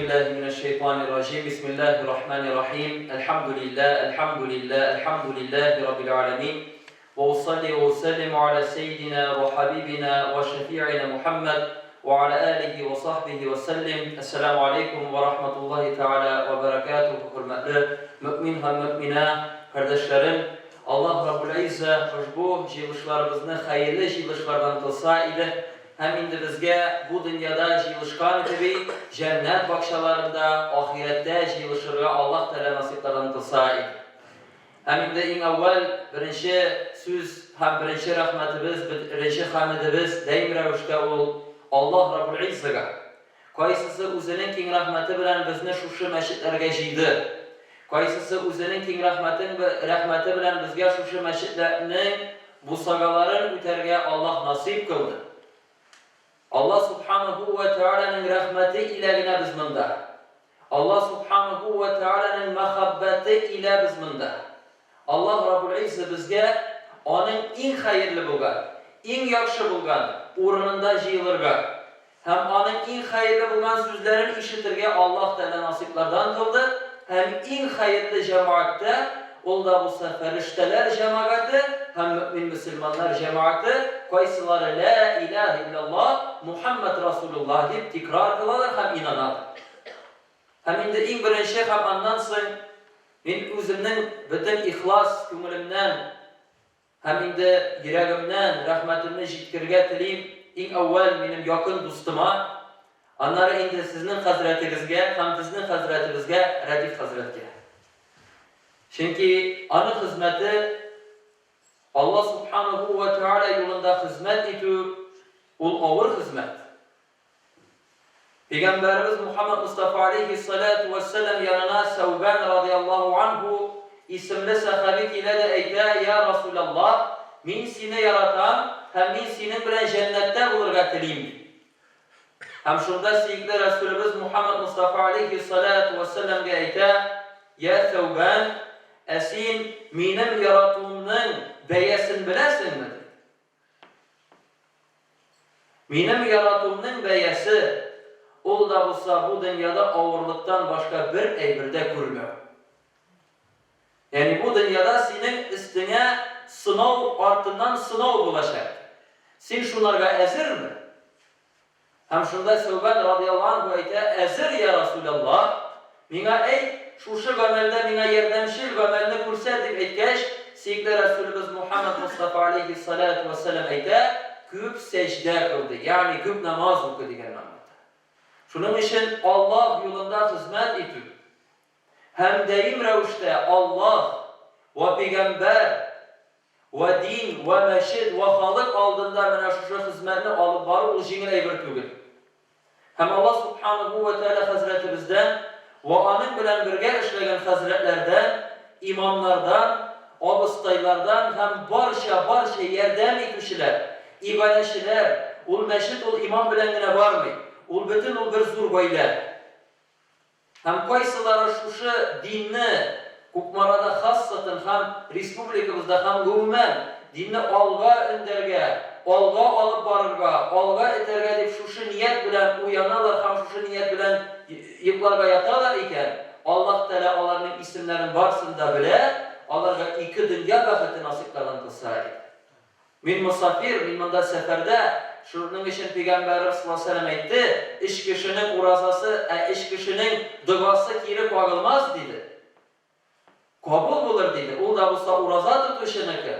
Әгъузу биллаһи минәш шәйтанир раҗим. Бисмиллаһир рахманир рахим. Әлхәмдүлиллаһ, әлхәмдүлиллаһ, әлхәмдүлиллаһи раббил аламин. Ва усалли ва усаллиму аля сәййидина ва хабибина ва шәфиина Мухаммад ва аля алихи ва сахбихи ва сәллим. Әссәламу алейкум ва рахматуллаһи тәгалә ва бәрәкәтүһ, хөрмәтле мөэмин һәм мөэминә кардәшләрем. Аллаһ Раббул Иззә ошбу җыелышларыбызны хәерле җыелышлардан кылса иде һәм инде безгә бу дөньяда җыелышкан кеби җәннәт бакчаларында, ахирәттә җыелышырга Аллаһ Тәгалә насыйплардан кылса иде. Һәм инде иң әүвәл беренче сүз һәм беренче рәхмәтебез, беренче хәмедебез даим рәвештә ул Аллаһ Раббул Иззәгә. Кайсысы үзенең киң рәхмәте белән безне шушы мәчетләргә җыйды. Кайсысы үзенең киң рәхмәтен рәхмәте белән безгә шушы мәчетләрнең бусагаларын үтәргә Аллаһ насыйп кылды. Аллаһ Субханаһу вә Тәгаләнең рәхмәте илә генә без монда. Аллаһ Субханаһу вә Тәгаләнең мәхәббәте илә без монда. Аллаһ Раббул Иззә безгә Аның иң хәерле булган, иң яхшы булган урынында җыелырга һәм Аның иң хәерле булган сүзләрен ишетергә Аллаһ Тәгалә насыйплардан кылды һәм иң хәерле җәмәгатьтә, ул да булса фәрештәләр җәмәгате һәм мөэмин-мөселманнар җәмәгате, кайсылары Лә илаһә илляллаһ, Мухәммәд Расулуллаһ дип тикрар кылалар һәм инаналар. Һәм инде иң беренче һәм аннан соң мин үземнең бөтен ихлас күңелемнән һәм инде йөрәгемнән рәхмәтемне җиткерергә телим иң әүвәл минем якын дустыма, аннары инде сезнең хәзрәтегезгә һәм безнең хәзрәтебезгә Рәдиф хәзрәткә. Чөнки аның хезмәте Алла Субханаһу вә Тәгалә юлында хезмәт итү ул авыр хезмәт. Пәйгамбәребез Мухаммад Мостафа алейһиссалату вәссәлам янына Сәүбән радыяллаһу анһу исемле сәхаби килә дә әйтә, Я Расуләллаһ, мин сине яратам һәм мин синең белән җәннәттә булырга телим, ди. Һәм шунда сөекле Расулебез Мухаммад Мостафа алейһиссалату вәссәламгә әйтә, Я Сәүбән, ә син минем яратуымның бәясен беләсеңме? ди. Минем яратуымның бәясе, ул да булса бу дөньяда авырлыктан башка бер әйбер дә күрмәү. Ягъни бу дөньяда синең өстеңә сынау артыннан сынау булачак. Син шунарга әзерме? Һәм шунда Сәүбән радыяллаһу анһу әйтә, Әзер, йа Расүләллаһ, миңа әйт, шушы гамәлдә миңа ярдәмчел гамәлне күрсәт, дип әйткәч, сөекле Расүлебез Мухәммәд Мостафа аләйһиссаләтү вәссәлам әйтә, Күп сәҗдә кыл, ди, ягъни күп намаз укы дигәнне аңлата. Шуның өчен Аллаһ юлында хезмәт итү һәм даим рәвештә Аллаһ вә пигамбәр Вә дин, вә мәчет, вә халык алдында менә шушы хезмәтне алып бару ул җиңел әйбер түгел. Һәм Аллаһ Субханаһу вә Тәгалә хәзрәтебездән вә аның белән бергә эшләгән хәзрәтләрдән, имамнардан, абыстайлардан һәм барча, барча ярдәм итүчеләр, иганәчеләр, ул мәчет ул имам белән генә бармый, ул бөтен ул бер зур гаилә. Һәм кайсылары шушы динне Кукмарада хассатан һәм республикабызда һәм гомумән динне алга өндәргә, алга алып барырга, алга этәргә дип шушы ният белән уяналар һәм шушы ният белән йокларга яталар икән, Аллаһ Тәгалә аларның исемнәрен барсын да белә, аларга ике дөнья бәхете насыйплардан кылса иде. Мин мосафир, мин монда сәфәрдә, шуның өчен пигамбәребез саллаллаһу галәйһи ва сәлләм әйтте, өч кешенең уразасы, ә өч кешенең догасы кире кагылмас, диде. Кабул булыр, диде. Ул да булса ураза тотучыныкы,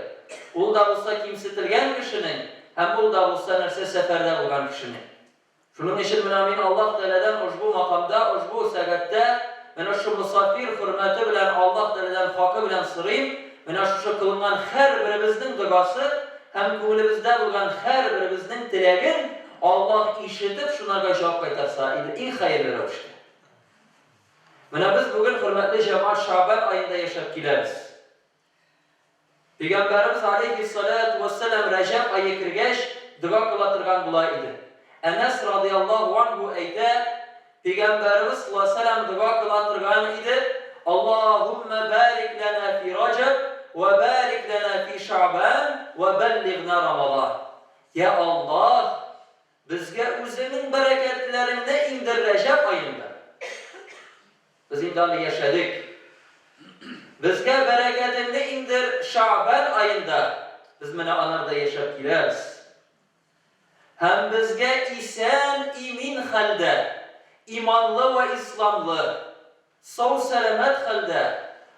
ул да булса кимсетелгән кешенең һәм ул да булса нәрсә сәфәрдә булган кешенең. Шуның өчен менә мин Аллаһ Тәгаләдән ошбу макамда, ошбу сәгатьтә, менә шушы мосафир хөрмәте белән Аллаһ Тәгаләдән хакы белән сорыйм, менә шушы кылынган һәрберебезнең догасы һәм күңелебездә булган һәрберебезнең теләген Аллаһ ишетеп, шунарга җавап кайтарса иде иң хәерле рәвештә. Менә без бүген, хөрмәтле җәмәгать, Шәгъбан аенда яшәп киләбез. Пәйгамбәребез алейһиссалату вәссәлам Рәҗәб ае кергәч, дога кыла торган була иде. Әнәс радыяллаһу анһу әйтә, Пәйгамбәребез саллаллаһу алейһи ва сәлләм дога кыла торган иде, Аллаһуммә барик ләнә фи Раҗәб вә барик ләнә фи Шәгъбан вә бәллигъна Рамазан. Йә Аллаһ, безгә үзеңнең бәрәкәтләреңне иңдер Рәҗәб аенда. Без инде аны яшәдек. Безгә бәрәкәтеңне иңдер Шәгъбән аенда, без менә анарда яшәп киләбез. Һәм безгә исән-имин хәлдә, иманлы вә исламлы, сау-сәламәт хәлдә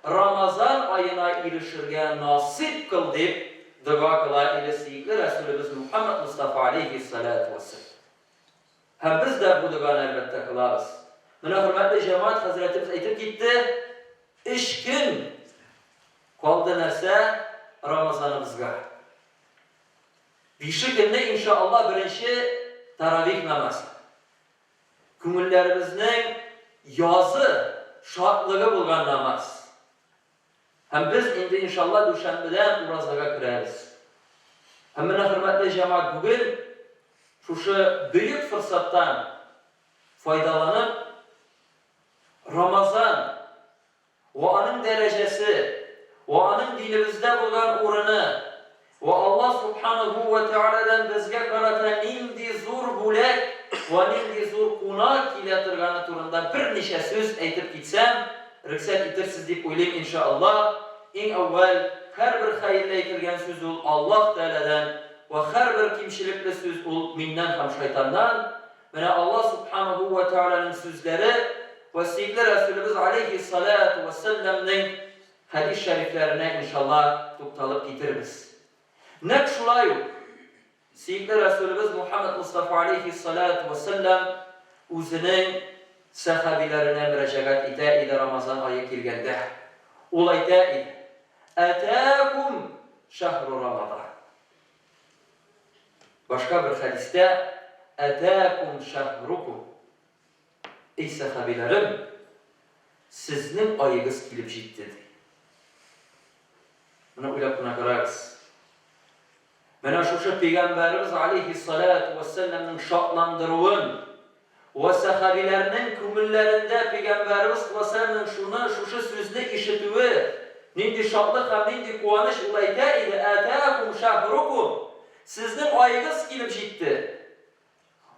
Рамазан аена ирешергә насыйп кыл, дип дога кыла иде сөекле Рәсүлебез Мухәммәд Мостафа алейһиссаләтү вәссәлам. Һәм без дә бу доганы, әлбәттә, кылабыз. Менә хөрмәтле җәмәгать, хәзрәтебез әйтеп китте, өч көн калды нәрсә Рамазаныбызга. Бише көнне, инша Алла, беренче таравих намазы. Күңелләребезнең язы, шатлыгы булган намаз. Һәм без инде, иншалла, дүшәмбедән уразага керәбез. Һәм менә, хөрмәтле җәмәгать, бүген шушы бөек форсаттан файдаланып, Рамазан вә аның дәрәҗәсе, вә аның динебездә булган урыны, Вә Аллаһ Сүбхәнәһү вә Тәгаләдән безгә карата нинди зур бүләк вә нинди зур кунак килә торганы турында берничә сүз әйтеп китсәм, рөхсәт итерсез дип уйлыйм, инша Аллаһ. Иң әүвәл, һәрбер хәерле әйтелгән сүз ул Аллаһ Тәгаләдән, вә һәрбер кимчелекле сүз ул миннән һәм шайтаннан. Менә Аллаһ Сүбхәнәһү вә Тәгаләнең сүзләре вә сөекле Рәсүлебез галәйһиссаләтү вәссәламнең Хәдис шәрифләренә, иншалла, тукталып китербез. Нәкъ шулай ук, сөекле Рәсүлебез Мухәммәд Мостафа алейһиссаләтү вәссәлам үзенең сәхабиләренә мөрәҗәгать итә иде Рамазан ае килгәндә. Ул әйтә иде, Әтәкүм шәһру Рамадан. Башка бер хәдистә, Әтәкүм шәһрукум. Эй сәхабиләрем, сезнең аегыз килеп җитте, ди. Менә уйлап кына карагыз. Менә шушы пәйгамбәребез алейһиссалату вәссәламнең шатландыруын вә сәхабиләрнең күңелләрендә пәйгамбәребез саллаллаһу шуны шушы сүзне ишетүе нинди шатлык һәм нинди куаныч ул әйтә иде, Әтәкум шәһрукум, сезнең аегыз килеп җитте.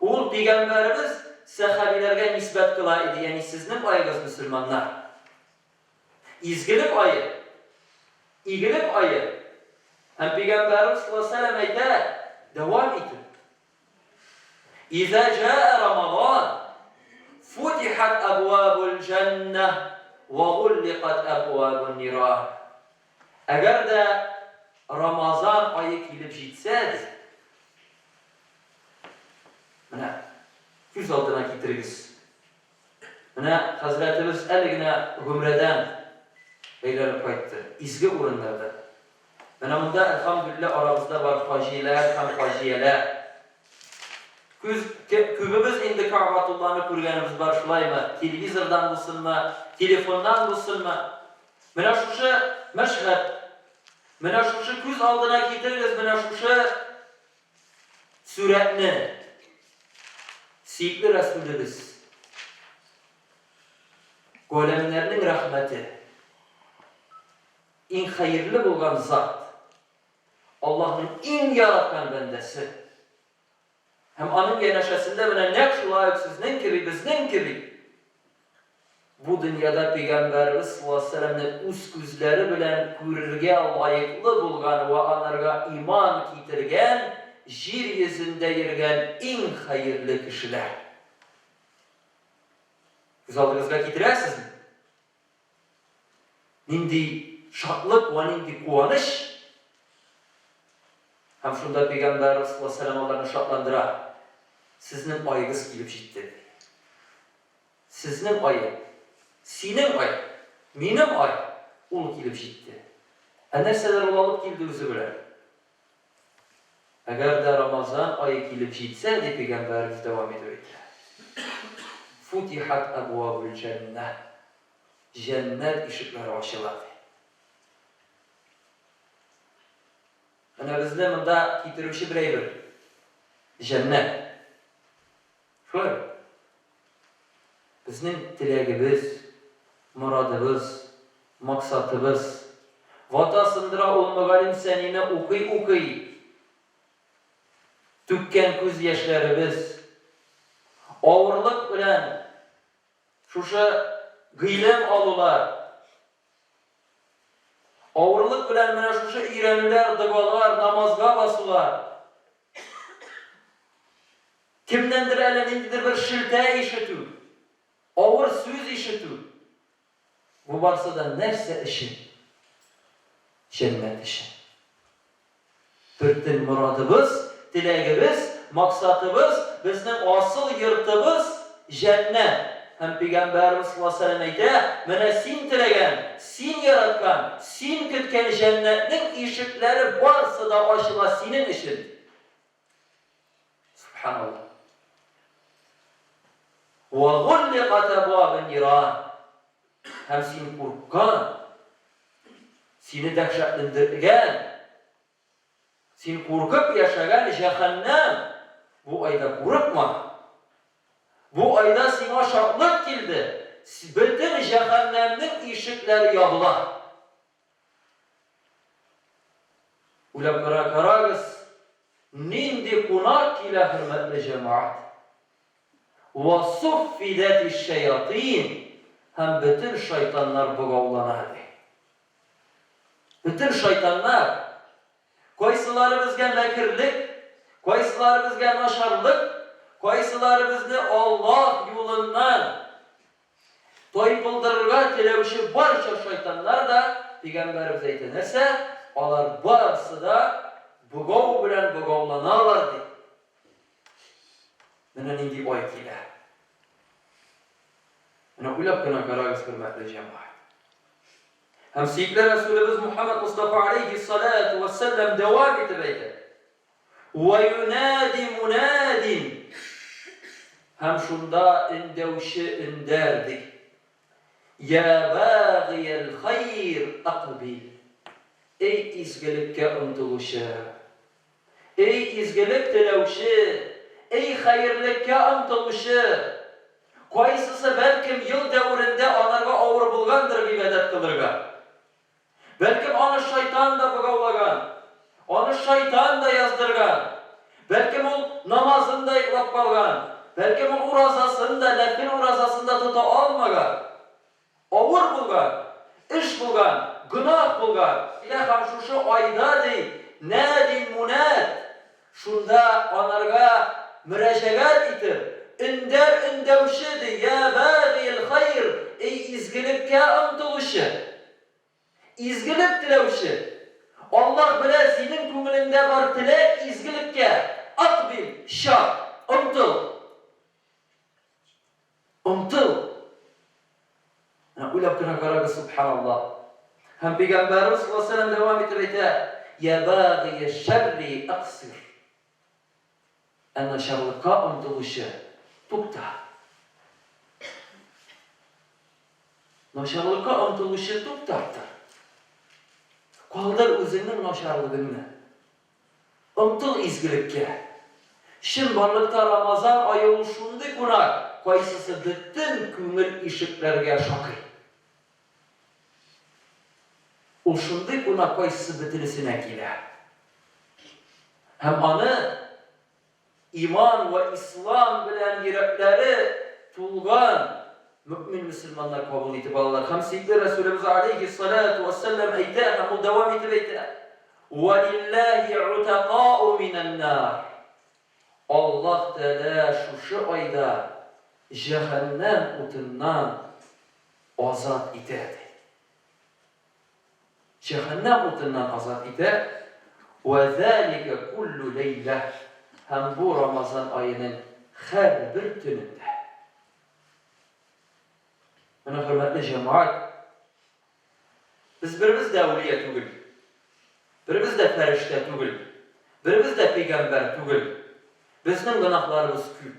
Ул пигамбәребез сәхабиләргә нисбәт кыла иде, ягъни сезнең аегыз, мөселманнар. Изгелек ае, игелек ае. Һәм пигамбәребез саллаллаһу алейһи ва сәлләм әйтә, дәвам итеп, Иза җаа Рамазан, футихат абвабул җәннә ва гулликат абвабун ниран. Әгәр дә Рамазан ае килеп җитсә, ди, Менә күз алдына китерегез. Менә хәзрәтебез әле генә гомрәдән әйләнеп кайтты, изге урыннарда. Менә монда, әлхәмдүлилләһ, арабызда бар хаҗиләр һәм хаҗияләр. Күз, күбебез инде Кәгъбәтулланы күргәнебез бар, шулаймы? Телевизордан булсынмы, телефоннан булсынмы? Менә шушы мәшһәд, менә шушы күз алдына китерегез, менә шушы Сурәтне сөекле Рәсүлебез, галәмнәрнең рәхмәте, иң хәерле булган зат, Аллаһның иң яраткан бәндәсе һәм аның янәшәсендә менә нәкъ шулай ук сезнең кеби, безнең кеби Бу дөньяда Пәйгамбәребез саллаллаһу галәйһи ва сәлләмне үз күзләре белән күрергә лаеклы булган вә анарга иман китергән җир йөзендә йөргән иң хәерле кешеләр. Күз алдыгызга китерәсезме? Нинди шатлык вә нинди куаныч! Һәм шунда Пәйгамбәребез саллаллаһу галәйһи ва сәлләм аларны шатландыра, Сезнең аегыз килеп җитте, ди. Сезнең ай, синең ай, минем ай, ул килеп җитте. Ә нәрсәләр ул алып килде үзе белән? Әгәр дә Рамазан ае килеп җитсә, ди пәйгамбәребез дәвам итеп әйтә, Футихат әбвабул җәннә, җәннәт ишекләре ачыла, ди. Менә безне монда китерүче бер әйбер, җәннәт. Шулай бит? Безнең теләгебез, морадыбыз, максатыбыз, вата-сындыра ул мөгаллим Сәнине укый-укый түккән күз яшьләребез, авырлык белән шушы. гыйлем алулар, авырлык белән менә шушы өйрәнүләр, догалар, намазга басулар, кемнәндер әле ниндидер бер шелтә ишетү, авыр сүз ишетү, бу барсы да нәрсә өчен? Җәннәт өчен. Бертен морадыбыз, теләгебез, максатыбыз, безнең асыл йортыбыз, җәннәт. Һәм Пәйгамбәребез саллаллаһу галәйһи ва сәлләм әйтә, Менә син теләгән, син яраткан, син көткән җәннәтнең ишекләре барсы да ачыла синең өчен. Сүбхәналлаһ. Ва гулликат әбвабун ниран. Һәм син курыккан, сине дәһшәтлендергән, син куркып яшәгән җәһәннәм, бу айда курыкма. Бу айда сиңа шатлык килде, бөтен җәһәннәмнең ишекләре ябыла. Уйлап кара, карагыз, нинди кунак килә, хөрмәтле җәмәгать. Вә суффидәтиш-шәятыйн, һәм бөтен шайтаннар богаулана, ди. Бөтен шайтаннар, кайсылары безгә мәкерлек, кайсылары безгә начарлык, кайсылары безне Аллаһ юлыннан тайпылдырырга теләүче барча шайтаннар да, пәйгамбәребез әйтә, нәрсә? Алар барысы да богау белән богауланалар, ди. Менә нинди ай килә. Менә уйлап кына карагыз, хөрмәтле җәмәгать. Һәм сөекле Рәсүлебез Мухаммад Мустафа алейхи салату вассалам дәвам итеп әйтә. Ва юнади мунадин. Һәм шунда өндәүче өндәр ди. Я багияль хайр акбил. Эй изгелеккә омтылучы! Эй изгелек теләүче, эй хәерлеккә омтылучы! Кайсысы, бәлкем, ел дәверендә анарга авыр булгандыр гыйбадәт кылырга. Бәлкем, аны шайтан да богаулаган, аны шайтан да яздырган. Бәлкем, ул намазын да йоклап калган, бәлкем, ул уразасын да, нәфел уразасын да тота алмаган. Авыр булган, эш булган, гөнаһ булган. Илә һәм шушы айда, ди, нәдин мунәд, шунда анарга мөрәҗәгать итеп, өндәр өндәүче, ди, йә багиел хайр, эй изгелеккә омтылучы, изгелек теләүче, Аллаһ белә, синең күңелеңдә бар теләк изгелеккә, акбил, чап, омтыл. Омтыл! Менә уйлап кына карагыз, субханаллаһ. Һәм Пәйгамбәребез саллаллаһу алейһи ва сәлләм дәвам итеп әйтә, Я багия шәрри аксир. Ә начарлыкка омтылучы, тукта. Начарлыкка омтылучы туктап тор. Калдыр үзеңнең начарлыгыңны. Омтыл изгелеккә. Чынбарлыкта Рамазан ае ул шундый кунак, кайсысы бөтен күңел ишекләргә шакый. Ул шундый кунак, кайсысы бөтенесенә килә. Һәм аны Иман вә ислам белән йөрәкләре тулган мөэмин мөселманнар кабул итеп алалар. Һәм сөекле Рәсүлебез алейһиссалату вәссәлам әйтә һәм ул дәвам итеп әйтә, Вә лилләһи утакау минән-нар. Аллаһ Тәгалә шушы айда җәһәннәм утыннан азат итә, ди. Җәһәннәм утыннан азат итә, Вә зәликә куллү ләйлә, һәм бу Рамазан аеның һәрбер төнендә. Менә, хөрмәтле җәмәгать, без беребез дә әүлия түгел, беребез дә фәрештә түгел, беребез дә пәйгамбәр түгел. Безнең гөнаһларыбыз күп.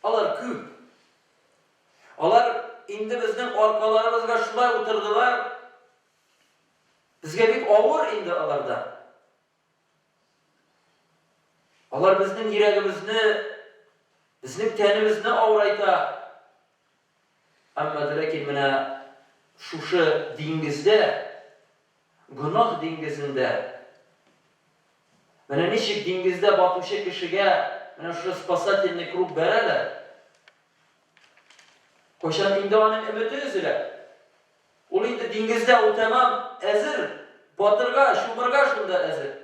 Алар күп. Алар инде безнең аркаларыбызга шулай утырдылар, безгә бик авыр инде алардан. Алар безнең йөрәгебезне, безнең тәнебезне авырайта. Әмма дә ләкин менә шушы диңгездә, гөнаһ диңгезендә, менә ничек диңгездә батучы кешегә менә шушы спасательный круг бәрәләр. Кайчан инде аның өмете өзелә. Ул инде диңгездә, ул тәмам әзер, батырга, чумырга шунда әзер.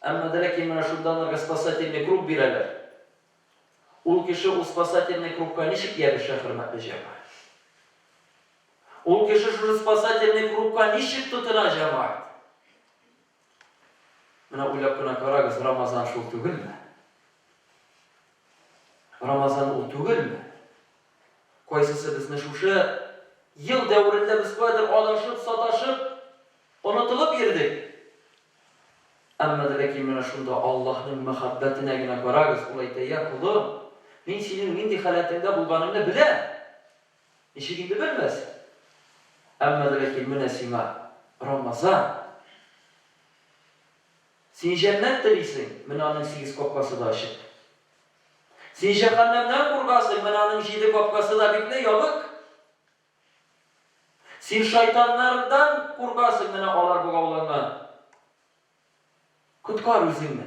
Әмма дә ләкин менә шунда аларга спасательный круг бирәләр. Ул кеше ул спасательный кругка ничек ябешә, хөрмәтле җәмәгать? Ул кеше шушы спасательный кругка ничек тотына, җәмәгать? Менә уйлап кына карагыз, Рамазан шул түгелме? Рамазан ул түгелме? Кайсысы безне шушы ел дәверендә без каядыр адашып, саташып, онытылып йөрдек. Әмма дә ләкин менә шунда Аллаһның мәхәббәтенә генә карагыз, ул әйтә, Я колым, мин синең нинди халәтеңдә булганыңны беләм. Ничек инде белмәсен? Әмма дә ләкин менә сиңа Рамазан. Син җәннәт телисең, менә аның сигез капкасы да ачык. Син җәһәннәмнән куркасың, менә аның җиде капкасы да бикле, ябык. Син шайтаннардан куркасың, менә алар богауланган. Коткар үзеңне.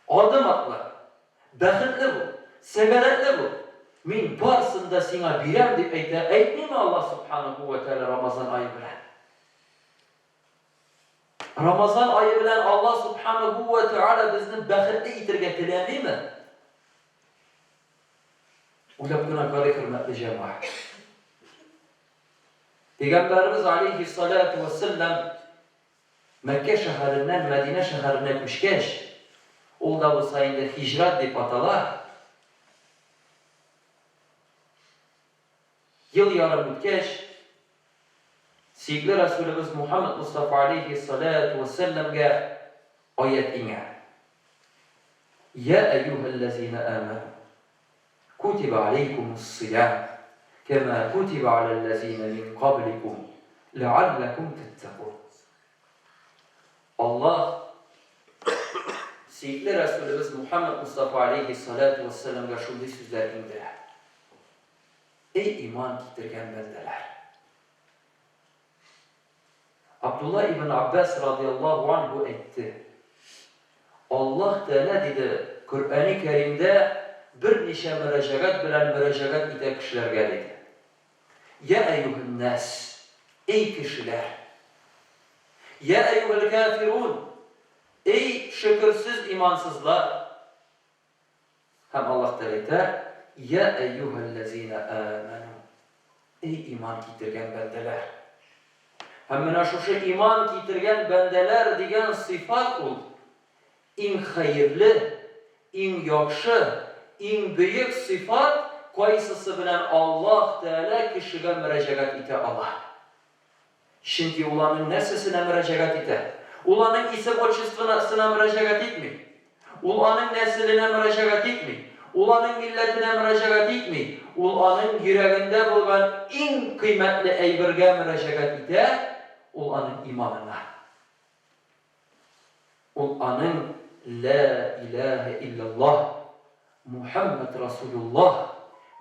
Адым атла. Бәхетле бул. Сәгадәтле бул. Мин барсын да сиңа бирәм, дип әйтә, әйтмиме Аллаһ Субханаһу ва Тәгалә Рамазан ае белән? Рамазан ае белән Аллаһ Субханаһу ва Тәгалә безне бәхетле итергә теләмиме? Уйлап кына карыйк, хөрмәтле җәмәгать. Пәйгамбәребез алейһиссалату вәссәлам Мәккә шәһәреннән Мәдинә шәһәренә күчкәч, ул да булса инде һиҗрат дип атала, ел ярым үткәч, сөекле Рәсүлебез Мухаммад Мостафа алейһиссалату вәссәламгә аять иңә. Йә әйюһәлләзинә әмәнү, кутиба алейкумус-сиям, кәмә кутиба аләлләзинә мин кабликум, ләгалләкум тәттәкун. Аллаһ сөекле Рәсүлебез Мухаммад Мостафа алейһиссалату вәссәламгә шундый сүзләр иңдерә. Эй иман китергән бәндәләр! Абдулла ибн Аббас радыяллаһу анһу әйтте, Аллаһ Тәгалә, диде, Коръәни Кәримдә берничә мөрәҗәгать белән мөрәҗәгать итә кешеләргә, диде. Йә әйюһән-нәс, эй кешеләр! Йә әйюһәл-кафирун, эй шөкерсез имансызлар! Һәм Аллаһ Тәгалә әйтә, Йә әйюһәлләзинә әмәнү, эй иман китергән бәндәләр! Һәм менә шушы иман китергән бәндәләр дигән сыйфат ул, иң хәерле, иң яхшы, иң бөек сыйфат, кайсысы белән Аллаһ Тәгалә кешегә мөрәҗәгать итә ала. Чөнки ул аның нәрсәсенә мөрәҗәгать итә? Ул аның исем-отчествосына мөрәҗәгать итми. Ул аның нәселенә мөрәҗәгать итми. Ул аның милләтенә мөрәҗәгать итми. Ул аның йөрәгендә булган иң кыйммәтле әйбергә мөрәҗәгать итә, ул аның иманына. Ул аның Лә иләһә илляллаһ, Мухәммәд Расулуллаһ,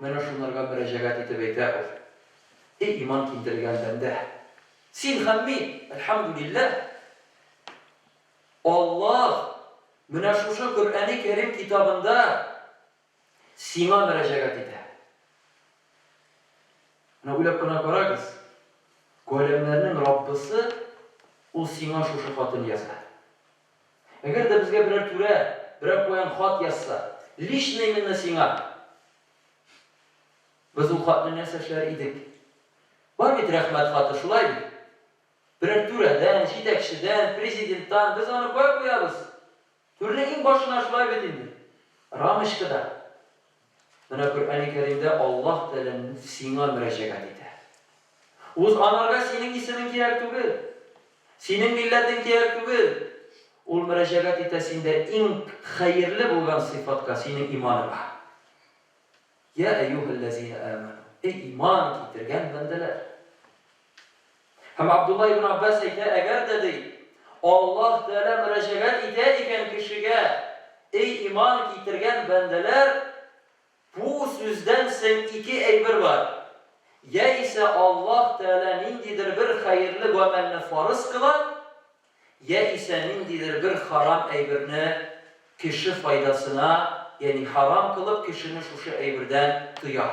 менә шунарга мөрәҗәгать итеп әйтә ул. Эй иман китерелгән бәндә! Син һәм мин, әлхәмдүлилләһ, Аллаһ менә шушы Коръәни Кәрим китабында сиңа мөрәҗәгать итә. Менә уйлап кына карагыз, Галәмнәрнең Раббысы ул сиңа шушы хатын яза. Әгәр дә безгә берәр түрә, берәр каян хат язса, лично именно сиңа, без ул хатны нәрсә эшләр идек? Бар бит рәхмәт хаты, шулай бит? Берәр түрәдән, җитәкчедән, президенттан, без аны кая куябыз? Түрнең иң башына шулай бит инде. Рамочкада. Менә Коръәни Кәримдә Аллаһ Тәгалә сиңа мөрәҗәгать итә. Уз анарга синең исемең кирәк түгел. Синең милләтең кирәк түгел. Ул мөрәҗәгать итә синдә иң хәерле булган сыйфатка, синең иманыңа. Йә әйюһәлләзинә әмәнү. Эй иман китергән бәндәләр! Һәм Абдулла ибн Аббас әйтә, әгәр дә, ди, Аллаһ Тәгалә мөрәҗәгать итә икән кешегә, Эй иман китергән бәндәләр, бу сүздән соң ике әйбер бар, яисә Аллаһ Тәгалә ниндидер бер хәерле гамәлне фарыз кыла, яисә ниндидер бер харам әйберне кеше файдасына, ягъни харам кылып, кешене шушы әйбердән тыя.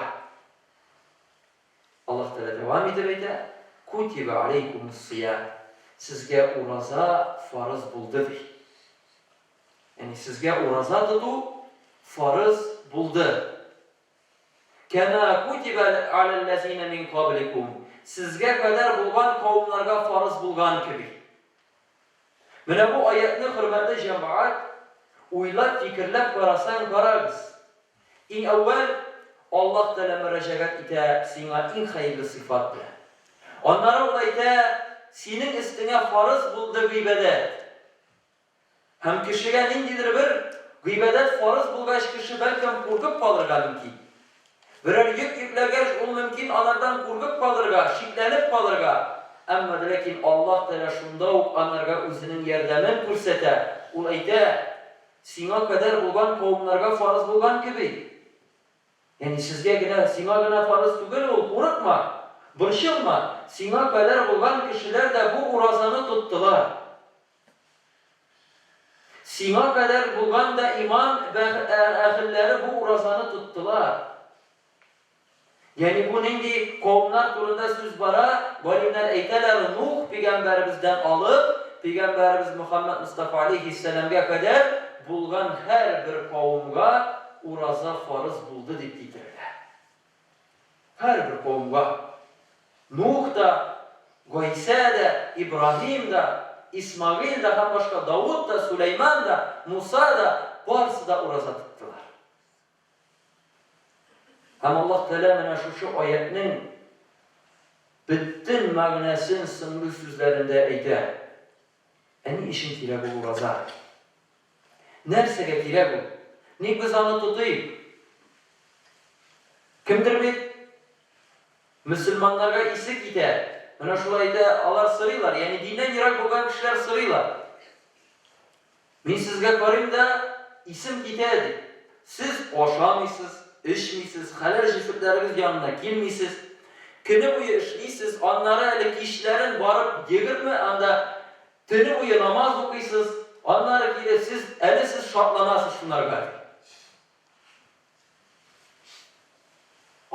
Аллаһ Тәгалә дәвам итеп әйтә, Кутиба алейкумус-сиям, сезгә ураза фарыз булды, ди. Ягъни сезгә ураза тоту фарыз булды. Кәмә кутиба аләлләзинә мин кабликум, сезгә кадәр булган кавымнарга фарыз булган кеби. Менә бу аятьне, хөрмәтле җәмәгать, уйлап, фикерләп карасаң, карагыз. Иң әүвәл Аллаһ Тәгалә мөрәҗәгать итә сиңа иң хәерле сыйфат белән. Аннары ул әйтә, синең өстеңә фарыз булды гыйбадәт. Һәм кешегә ниндидер бер гыйбадәт фарыз булгач, кеше бәлкем куркып калырга мөмкин. Берәр йөк йөкләгәч, ул мөмкин анардан куркып калырга, шикләнеп калырга. Әмма дә ләкин Аллаһ Тәгалә шунда ук анарга үзенең ярдәмен күрсәтә. Ул әйтә, Сиңа кадәр булган кавымнарга фарыз булган кеби. Ягъни сезгә генә, сиңа гына фарыз түгел ул, курыкма, борчылма, сиңа кадәр булган кешеләр дә бу уразаны тоттылар. Сиңа кадәр булган да иман әһелләре бу уразаны тоттылар. Ягъни бу нинди кавымнар турында сүз бара, галимнәр әйтәләр, Нух пигамбәребездән алып, пигамбәребез Мөхәммәд Мостафа алейһиссәламгә кадәр булган һәрбер кавымга ураза фарыз булды дип китерелә. Һәрбер кавымга. Нух та, Гайсә дә, Ибраһим да, Исмагыйль дә һәм башка Давыт та, Суләйман да, Муса да, барысы да ураза тоттылар. Һәм Аллаһ Тәгалә менә шушы аятьнең бөтен мәгънәсен соңгы сүзләрендә әйтә. Ә ни өчен кирәк ул ураза? Нәрсәгә кирәк ул? Ник без аны тотыйк? Кемдер бит мөселманнарга исе китә. Менә шулай әйтә, алар сорыйлар, ягъни диннән ерак булган кешеләр сорыйлар. Мин сезгә карыйм да, исем китә, ди. Сез ашамыйсыз, эчмисез, хәләл җефетләрегез янына килмисез. Көне буе эшлисез, аннары әле кичләрен барып 20 анда төне буе намаз укыйсыз, аннары килеп сез, әле сез шатланасыз шунарга, ди.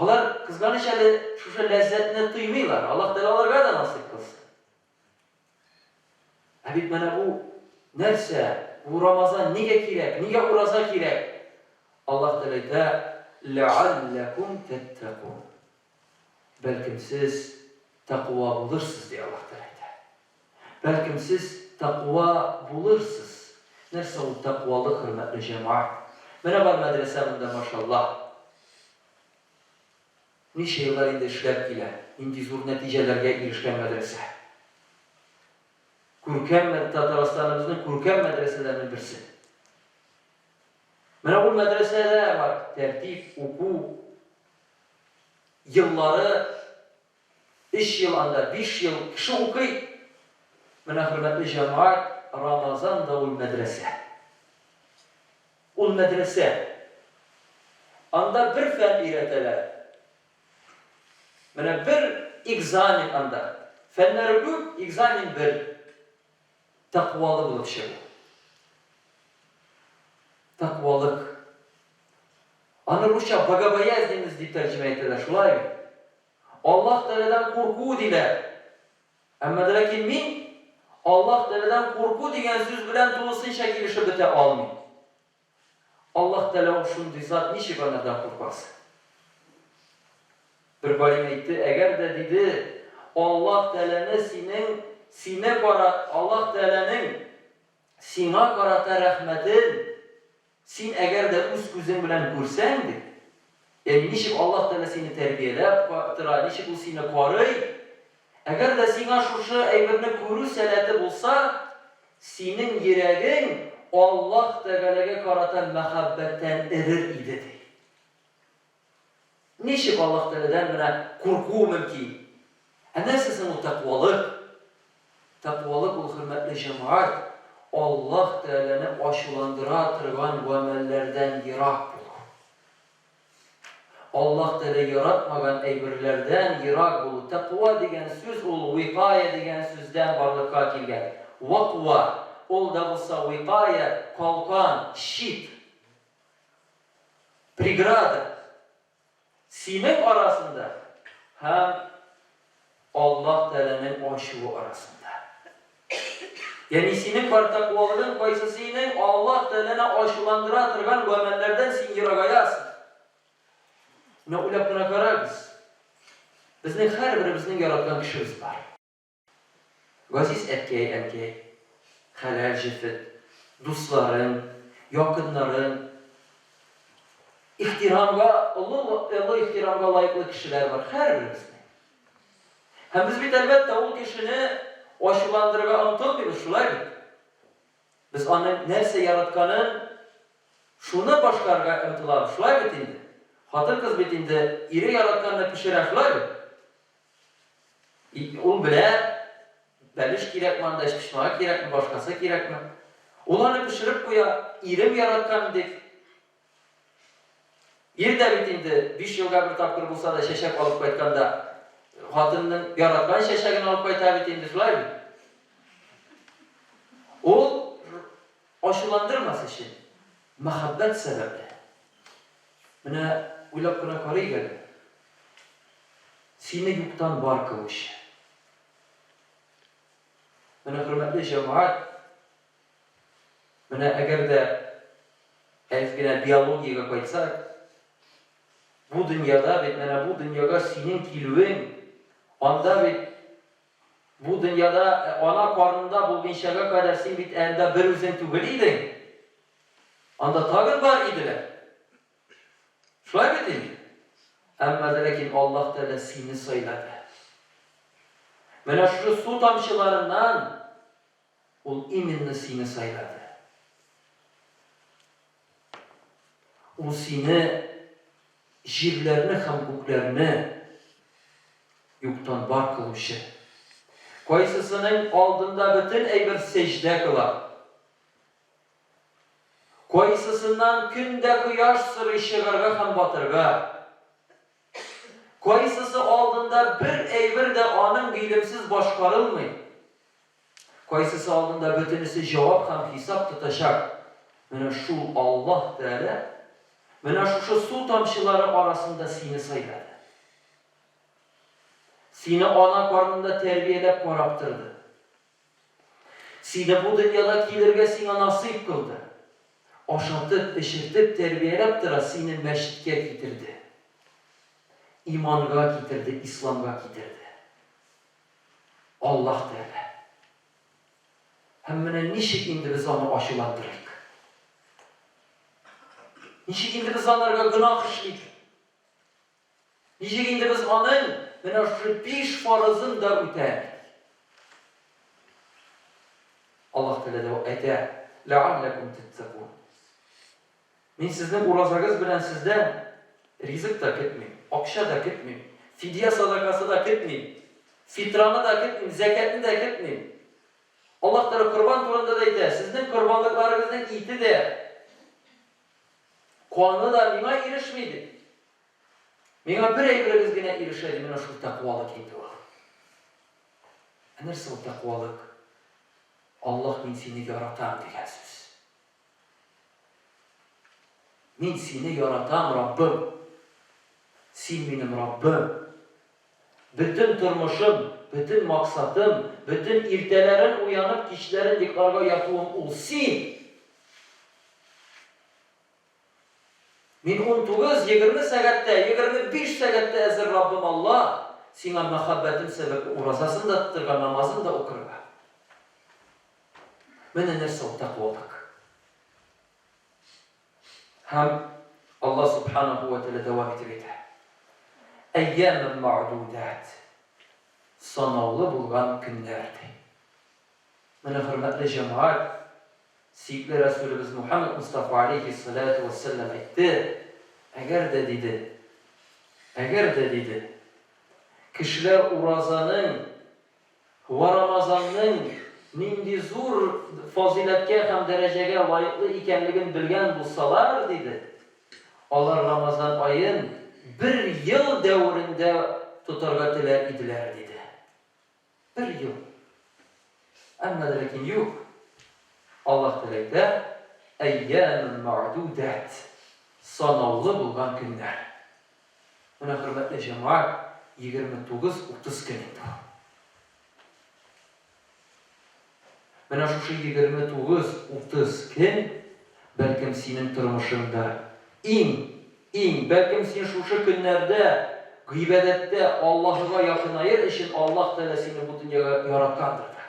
Алар, кызганыч әле, шушы ләззәтне тоймыйлар. Аллаһ Тәгалә аларга да насыйп кылсын. Ә бит менә бу нәрсә, бу Рамазан нигә кирәк, нигә ураза кирәк? Аллаһ Тәгалә әйтә, Ләгалләкум тәттәкун. Бәлкем сез тәкъва булырсыз, ди Аллаһ Тәгалә әйтә. Бәлкем сез тәкъва булырсыз. Нәрсә ул тәкъвалык, хөрмәтле җәмәгать? Менә бар мәдрәсә монда, машаллаһ. Ничә еллар инде эшләп килә, нинди зур нәтиҗәләргә ирешкән мәдрәсә. Күркәм Татарстаныбызның күркәм мәдрәсәләренең берсе. Менә ул мәдрәсәдә бар тәртип, уку еллары, өч ел анда, биш ел кеше укый. Менә, хөрмәтле җәмәгать, Рамазан да ул мәдрәсә. Ул мәдрәсә. Анда бер фән өйрәтәләр. Менә бер экзамен анда. Фәннәре күп, экзамен бер. Тәкъвалы булып чыгу. Тәкъвалык. Аны русча богобоязненность дип тәрҗемә итәләр, шулай бит? Аллаһ Тәгаләдән курку диләр. Әмма дә ләкин мин Аллаһ Тәгаләдән курку дигән сүз белән тулысынча килешеп бетә алмыйм. Аллаһ Тәгалә ул шундый зат, ничек анардан куркасың? Бер галим әйтте, әгәр дә, диде, Аллаһ Тәгаләне синең, сине кара, Аллаһ Тәгаләнең сиңа карата рәхмәтен Син әгәр дә үз күзең белән күрсәң, ди, ягъни ничек Аллаһ Тәгалә сине тәрбияләп тора, ничек Ул сине карый, әгәр дә сиңа шушы әйберне күрү сәләте булса, синең йөрәгең Аллаһ Тәгаләгә карата мәхәббәттән эрер иде, ди. Ничек Аллаһ Тәгаләдән менә курку мөмкин? Ә нәрсә соң ул тәкъвалык? Тәкъвалык ул, хөрмәтле җәмәгать, Аллаһ Тәгаләне ачуландыра торган гамәлләрдән ерак булу. Аллаһ Тәгалә яратмаган әйберләрдән ерак булу. Тәкъва дигән сүз ул викая дигән сүздән барлыкка килгән. Ваква, ул да булса викая, калкан, щит. Преграда синең арасында Һәм Аллаһ Тәгаләнең ачуы арасында. Ягъни синең бар тәкъвалыгың кайсы синең Аллаһ Тәгаләне ачуландыра торган гамәлләрдән син ерагаясың. Менә уйлап кына карагыз. Безнең һәрберебезнең яраткан кешебез бар. Газиз әткәй, әнкәй, хәләл җефет, дусларың, якыннарың, ихтирамга, олы, олы ихтирамга лаеклы кешеләр бар һәрберебезнең. Һәм без бит, әлбәттә, ул кешене ачуландырырга омтылмыйбыз, шулай бит? Без аның нәрсә яратканын, шуны башкарырга омтылабыз, шулай бит инде? Хатын-кыз бит инде ире яратканны пешерә, шулай бит? Ул белә, бәлеш кирәкме анда, эчпочмагы кирәкме, башкасы кирәкме. Ул аны пешереп куя, ирем яраткан дип. Ир дә бит инде биш елга бер тапкыр булса да чәчәк алып кайтканда, хатынның яраткан чәчәген алып кайта бит инде, шулай бит? Ул ачуландырмас өчен, мәхәббәт сәбәпле. Менә уйлап кына карыйк әле. Сине юктан бар кылучы. Менә, хөрмәтле җәмәгать, менә әгәр дә әз генә биологиягә кайтсак, бу дөньяда бит, менә бу дөньяга синең килүең, анда бит бу дөньяда ана карнында булгынчага кадәр син бит анда бер үзең түгел идең. Анда тагын бар иделәр. Шулай бит инде? Әмма дә ләкин Аллаһ Тәгалә сине сайлады. Менә шушы су тамчыларыннан Ул именно сине сайлады. Ул сине җирләрне һәм күкләрне юктан бар кылучы. Кайсысының алдында бөтен әйбер сәҗдә кыла. Кайсысыннан көн дә кояш сорый чыгарга һәм батырга? Кайсысы алдында бер әйбер дә аның гыйлемсез башкарылмый? Кайсысы алдында бөтенесе җавап һәм хисап тотачак? Менә шул Аллаһ Тәгалә менә шушы су тамчылары арасында сине сайлады. Сине ана карнында тәрбияләп карап торды. Сине бу дөньяда килергә сиңа насыйп кылды. Ашатып, эчертеп, тәрбияләп тора, сине мәчеткә китерде. Иманга китерде, исламга китерде. Аллаһ Тәгалә. Һәм менә ничек инде без аны ачуландырыйк? Ничек инде без анарга гөнаһ эшлик? Ничек инде без аның менә шушы биш фарызын да үтәмик? Аллаһ Тәгалә дә әйтә, Ләгалләкүм тәттәкун. Мин сезнең уразагыз белән сездән ризык та көтмим, акча да көтмим, фидия садакасы да көтмим, фитраны да көтмим, зәкятне дә көтмим. Аллаһ Тәгалә корбан турында да әйтә, сезнең корбанлыкларыгызның ите дә, каны да миңа ирешми ди. Миңа бер әйберегез генә ирешә, ди, менә шул тәкъвалык инде ул. Ә нәрсә ул тәкъвалык? Аллаһ, мин сине яратам дигән сүз. Мин сине яратам, Раббым. Син минем Раббым. Бөтен тормышым, бөтен максатым, бөтен иртәләрен уянып, кичләрен йокларга ятуым ул син. Мин 19, 20 сәгатьтә, 25 сәгатьтә әзер, Раббым Алла, Сиңа мәхәббәтем сәбәпле уразасын да тотырга, намазын да укырга. Менә нәрсә ул тәкъвалык. Һәм Алла Субханаху ва Тәгалә дәвам итеп әйтә. Әййәмән мәгъдүдәт. Санаулы булган көннәр ди. Менә, хөрмәтле җәмәгать, сөекле Рәсүлебез Мухәммәд Мостафа алейһиссаләтү вәссәлам әйтте, Әгәр дә, диде, әгәр дә, диде, кешеләр уразаның вә Рамазанның нинди зур фазыйләткә һәм дәрәҗәгә лаеклы икәнлеген белгән булсалар, диде, алар Рамазан аен бер ел дәверендә тотарга теләр иделәр, диде. Бер ел. Әмма дә ләкин юк. Аллаһ Тәгалә әйтә, Әййәмүн мәгъдүдәт, санаулы булган көннәр. Менә, хөрмәтле җәмәгать, 29-30 көн инде ул. Менә шушы 29-30 көн, бәлкем, синең тормышыңда иң, иң, бәлкем, син шушы көннәрдә гыйбадәттә Аллаһыга якынаер өчен Аллаһ Тәгалә сине бу дөньяга яраткандыр да.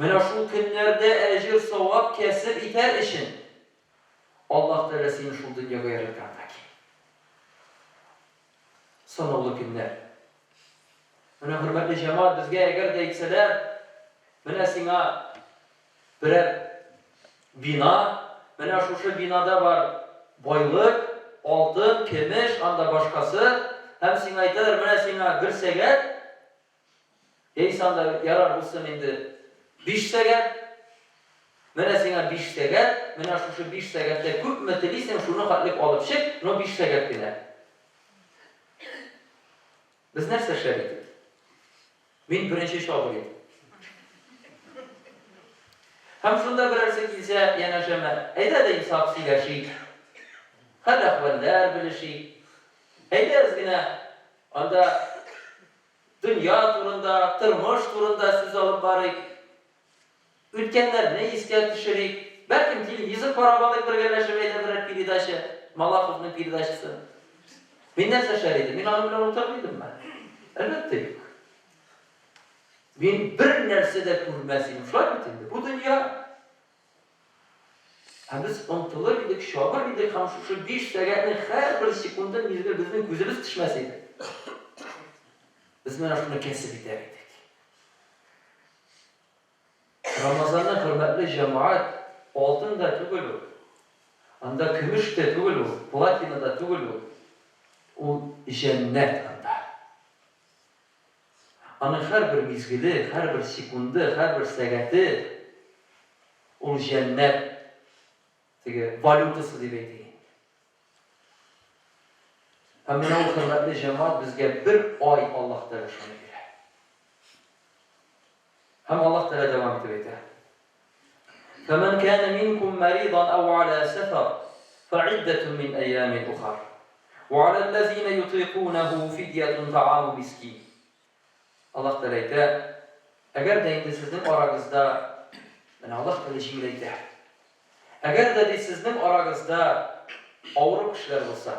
Менә шул көннәрдә әҗер-савап кәсеп итәр өчен Аллаһ Тәгалә сине шул дөньяга яраткан да. Санаулы көннәр. Менә, хөрмәтле җәмәгать, безгә әгәр дә әйтсәләр, менә сиңа берәр бина, менә шушы бинада бар байлык, алтын, көмеш, анда башкасы, һәм сиңа әйтәләр, менә сиңа бер сәгать, яисә анда ярар булсын инде биш сәгать, менә сиңа биш сәгать, менә шушы биш сәгатьтә күпме телисең, шуны хәтлек алып чык, но биш сәгать кенә. Без нәрсә эшләр идек? Мин беренче чабыр идем. Һәм шунда берәрсе килсә янәшәмә, әйдә дә инсаф сөйләшик, хәл-әхвәлләр белешик. Әйдә әз генә анда дөнья турында, тормыш турында сүз алып барыйк. Үткәннәрне искә төшерик. Бәлкем, телевизор карап алыйк бергәләшеп, әйдә берәр передача, Малаховның передачасын. Мин нәрсә эшләр идем? Мин аның белән утырыр идемме? Әлбәттә, юк. Мин бер нәрсә дә күрмәс идем. Шулай бит инде. Бу дөнья. Һәм без омтылыр идек, чабыр идек һәм шушы 5 сәгатьнең һәрбер секундын мизгел безнең күзебез төшмәс иде. Без менә шуны кәсеп итәр идек. Рамазанны, хөрмәтле җәмәгать, алтын да түгел ул, анда көмеш тә түгел ул, платина да түгел ул, ул җәннәт анда. Аның һәрбер мизгеле, һәрбер секунды, һәрбер сәгате ул җәннәт теге валютасы дип әйтик инде. Һәм менә ул, хөрмәтле җәмәгать, безгә бер ай Аллаһ Тәгалә шуны бирә. Һәм Аллаһ Тәгалә дәвам итеп әйтә. Фәмән кана минкум маридан ау аля сәфәр, фәиддәтун мин әйямин ухар. Ва аля-лләзина ютыйкунәһу фидьятун тааму мискин. Аллаһ Тәгалә әйтә, Әгәр дә инде сезнең арагызда, менә Аллаһ Тәгалә җиңеләйтә. Әгәр дә, ди, сезнең арагызда авыру кешеләр булса,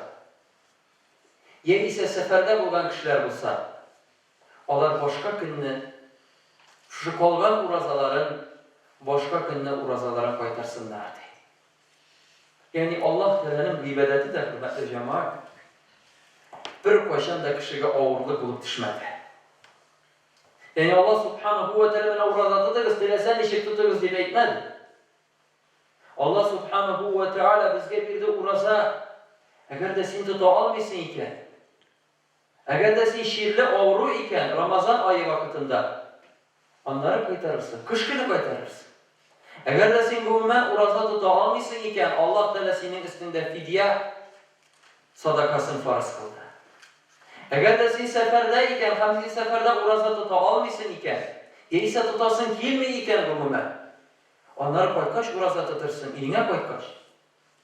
яисә сәфәрдә булган кешеләр булса, алар башка көнне шушы калган уразаларын башка көнне уразаларын кайтарсыннар, ди. Ягъни Аллаһ Тәгаләнең гыйбадәте дә, хөрмәтле җәмәгать, беркайчан да кешегә авырлык булып төшмәде. Ягъни Аллаһ Субханаһу ва Тәгалә менә ураза тотыгыз, теләсә ничек тотыгыз дип әйтмәде. Аллаһ Субханаһу ва Тәгалә безгә бирде ураза. Әгәр дә син тота алмыйсың икән, Әгәр дә син чирле, авыру икән, Рамазан ае вакытында, аннары кайтарырсың, кыш көне кайтарырсың. Әгәр дә син гомумән ураза тота алмыйсың икән, Аллаһ Тәгалә синең өстеңдә фидия садакасын фарыз кылды. Әгәр дә син сәфәрдә икән һәм син сәфәрдә ураза тота алмыйсың икән, яисә тотасың килми икән гомумән, аннары кайткач ураза тотырсың, өеңә кайткач.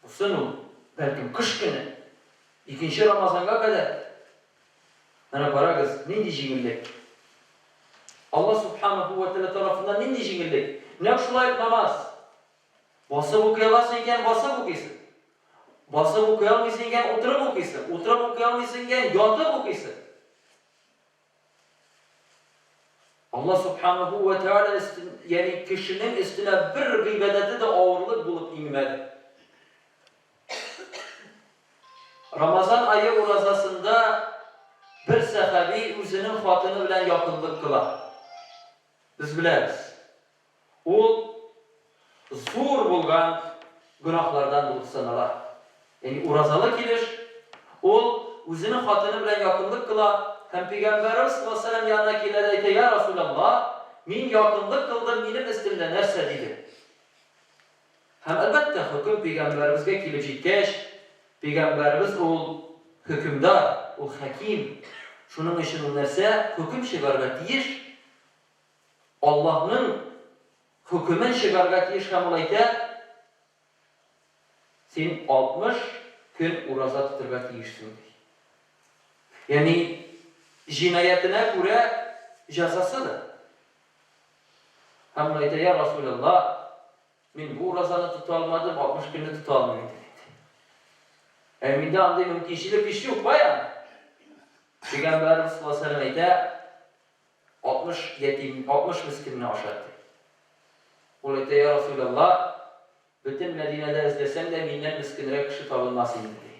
Булсын ул, бәлкем, кыш көне, икенче Рамазанга кадәр. Менә карагыз, нинди җиңеллек. Алла Субханаһу ва Тәгалә тарафыннан нинди җиңеллек. Нәкъ шулай ук намаз. Басып укый аласың икән, басып укыйсың. Басып укый алмыйсың икән, утырып укыйсың. Утырып укый алмыйсың икән, ятып укыйсың. Алла Субханаһу вә Тәгалә өстен, ягъни кешенең өстенә бер гыйбадәте дә авырлык булып иңмәде. Рамазан ае уразасында бер сәхаби үзенең хатыны белән якынлык кыла. Без беләбез. Ул зур булган гөнаһлардан булып санала. Ягъни уразалы килеш ул үзенең хатыны белән якынлык кыла һәм Пәйгамбәребез саллаллаһу галәйһи ва сәлләм янына килә дә әйтә, Я Расулаллаһ, мин якынлык кылдым, минем өстемдә нәрсә? диде. Һәм, әлбәттә, хөкем Пәйгамбәребезгә килеп җиткәч, Пәйгамбәребез ул хөкемдар, ул хәким, шуның өчен ул нәрсә? Хөкем чыгарырга тиеш. Аллаһның хөкемен чыгарырга тиеш һәм ул әйтә, Син 60 көн ураза тотырга тиешсең, ди. Ягъни җинаятенә күрә җәзасы да. Һәм ул әйтә, Я Расулаллаһ, мин бу уразаны тота алмадым, 60 көнне тота алмыйм инде, диде. Ә миндә андый мөмкинчелек һич юк, каян? Пәйгамбәребез саллаллаһу алейһи ва сәлләм әйтә, 60 ятим, 60 мескенне ашат, ди. Ул әйтә, Я Расулаллаһ, бөтен Мәдинәдә эзләсәң дә, миннән мескенрәк кеше табылмас инде, ди.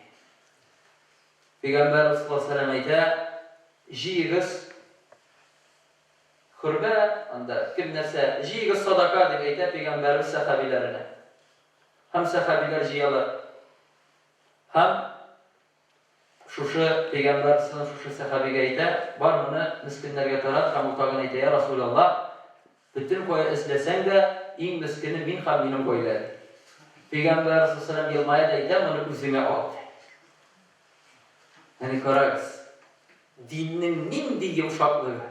Пәйгамбәребез саллаллаһу алейһи ва сәлләм әйтә, Җыегыз хөрмә, анда кем нәрсә, җыегыз садака, дип әйтә пәйгамбәребез сәхабиләренә. Һәм сәхабиләр җыялар. Һәм Шушы пәйгамбәр сынып шушы сәхабигә әйтә, Бар, моны мескеннәргә тарат һәм ул тагын әйтә, Я Расулаллаһ, бөтен кая эзләсәң дә, иң мескене мин һәм минем гаилә, ди. Пәйгамбәр саллаллаһу елмая да әйтә, Моны үзеңә ал, ди. Әни карагыз, диннең нинди йомшаклыгы.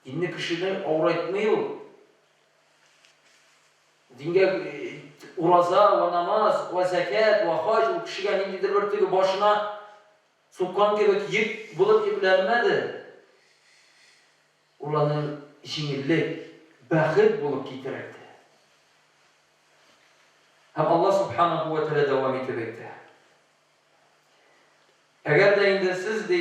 Динне кешене авырайтмый ул. Дингә ураза вә намаз вә зәкят вә хаҗ ул кешегә ниндидер бер теге башына суккан кебек йөк булып йөкләнмәде. Ул аны җиңеллек, бәхет булып китерелде. Һәм Аллаһ субханаһу вә тәгалә дәвам итеп әйтә. Әгәр дә инде сез, ди,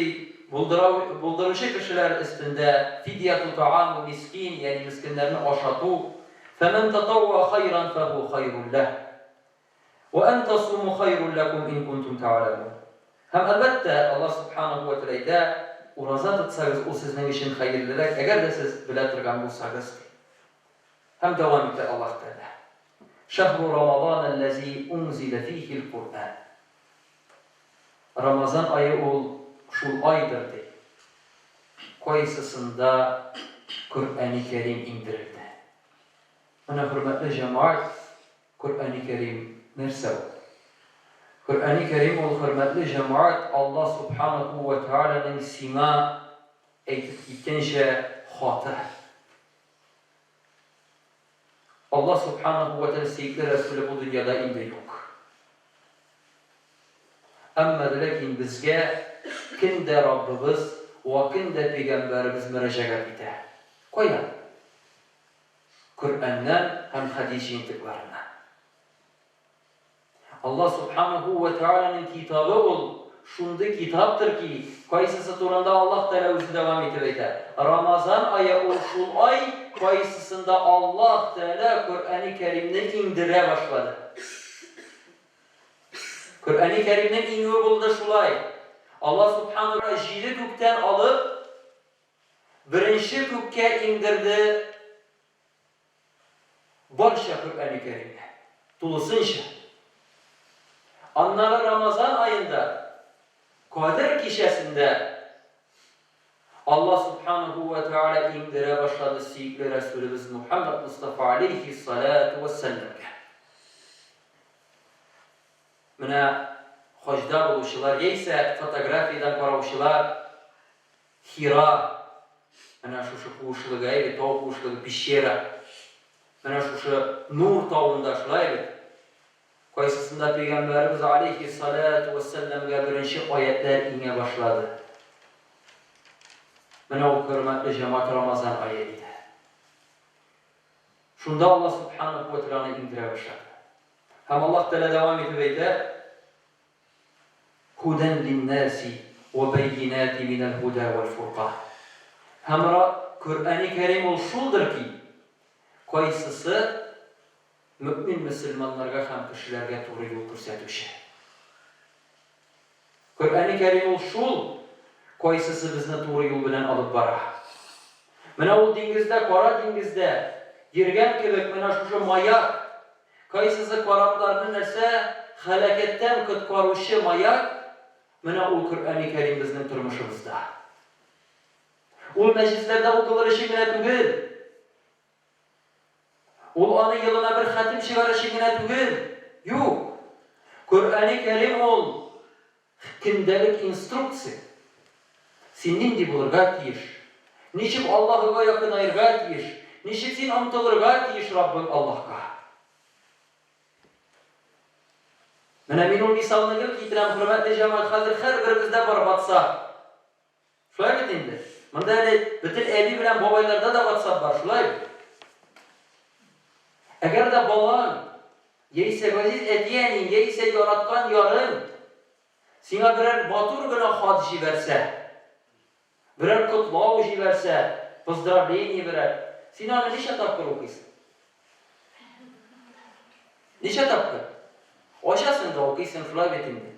булдыра, булдыручы кешеләр өстендә фидьяту тааму мискин, ягъни мескеннәрне ашату, фәмән татавва хайран фәһу хайрул ләһ. Вә ән тасуму хайрул ләкум ин кунтум тәгъләмун. Һәм, әлбәттә, Аллаһ сүбхәнәһү вә тәгалә әйтә, ураза тотсагыз, ул сезнең өчен хәерлерәк, әгәр дә сез белә торган булсагыз, ди. Һәм дәвам итә Аллаһ Тәгалә, Шәһру Рамазан әлләзи унзилә фихил Куръән. Рамазан ае ул шул айдыр, ди, кайсысында Коръәни Кәрим иңдерелде. Менә, хөрмәтле җәмәгать, Коръәни Кәрим нәрсә ул? Коръәни Кәрим ул, хөрмәтле җәмәгать, Аллаһ Субханаһу вә Тәгаләнең сиңа әйтеп киткәнчә хаты. Аллаһ Субханаһу вә Тәгалә сөекле Рәсүле бу дөньяда инде юк. Әмма дә ләкин безгә көн дә Раббыбыз вә көн дә Пәйгамбәребез мөрәҗәгать итә. Каян? Коръәннән һәм хәдис җыентыкларыннан. Аллаһ Субханаһу вә Тәгаләнең Китабы ул шундый китаптыр ки, кайсысы турында Аллаһ Тәгалә үзе дәвам итеп әйтә, Рамазан ае ул шул ай, кайсысында Аллаһ Тәгалә Коръәни Кәримне иңдерә башлады. Коръәни Кәримнең иңүе булды шулай. Аллаһ Субханаһу җиде күктән алып, беренче күккә иңдерде. Барча Коръәни Кәримне. Тулысынча. Аннары Рамазан аенда, Кадер кичәсендә Аллаһ Субханаһу вә Тәгалә иңдерә башлады сөекле Рәсүлебез Мухәммәд Мостафа алейһи салату вә сәлләмгә. Менә хаҗда булучылар яисә фотографиядән караучылар Хира, менә шушы куышлыгы, әй бит, тау куышлыгы, пещера. Менә шушы Нур тавында, шулай бит? Кайсысында пәйгамбәребез алейһиссалату вәссәламгә беренче аятьләр иңә башлады. Менә ул хөрмәтле җәмәгать Рамазан ае иде. Шунда Аллаһ субханаһу ва тәгалә аны иңдерә башлады. Һәм Аллаһ Тәгалә дәвам итеп әйтә, Һүдән линнәси вә бәййинәти минәл һүдә вәл фуркан. Һәм ра Коръәни Кәрим ул шулдыр ки, кайсысы мөэмин мөселманнарга һәм кешеләргә туры юл күрсәтүче. Коръәни Кәрим ул шул, кайсысы безне туры юл белән алып бара. Менә ул диңгездә, Кара диңгездә йөргән кебек, менә шушы маяк, Кайсысы корабларны нәрсә, һәлакәттән коткаручы маяк, менә ул Коръәни Кәрим безнең тормышыбызда. Ул мәҗлесләрдә укылыр өчен генә түгел. Ул аны елына бер хәтем чыгар өчен генә түгел. Юк. Коръәни Кәрим ул көндәлек инструкция. Син нинди булырга тиеш? Ничек Аллаһыга якынаерга тиеш? Ничек син омтылырга тиеш Раббың Аллаһка? Менә мин ул мисалны гел китерәм, хөрмәтле җәмәгать, хәзер һәрберебездә бар WhatsApp. Шулай бит инде? Монда әле бөтен әби белән бабайларда да WhatsApp бар, шулай бит? Әгәр дә балаң, яисә газиз әти-әниң, яисә яраткан ярың сиңа берәр матур гына хат җибәрсә, берәр котлау җибәрсә, поздравление берәр, син аны ничә тапкыр укыйсың? Ничә тапкыр? Ачасың да укыйсың, шулай бит инде.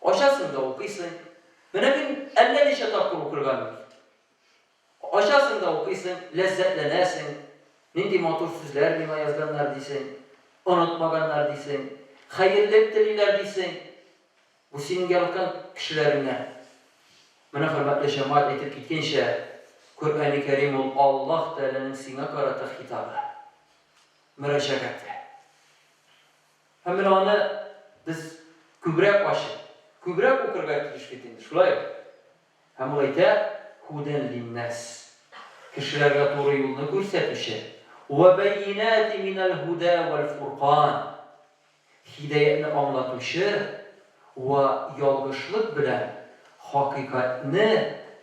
Ачасың да укыйсың. Менә мин әллә ничә тапкыр укырга мөмкин. Ачасың да укыйсың, ләззәтләнәсең. Нинди матур сүзләр миңа язганнар дисең, онытмаганнар дисең, хәерлек телиләр дисең. Бу синең яраткан кешеләреңнән. Менә, хөрмәтле җәмәгать, әйтеп киткәнчә, Коръәни Кәрим ул Аллаһ Тәгаләнең сиңа карата хитабы, мөрәҗәгате. Һәм менә аны без күбрәк ачып, күбрәк укырга тиеш бит инде, шулай бит? Һәм ул әйтә, Һудән линнәс, кешеләргә туры юлны күрсәтүче, вә бәйинәти минәл һудә вәл фуркан, һидаятне аңлатучы вә ялгышлык белән хакыйкатьне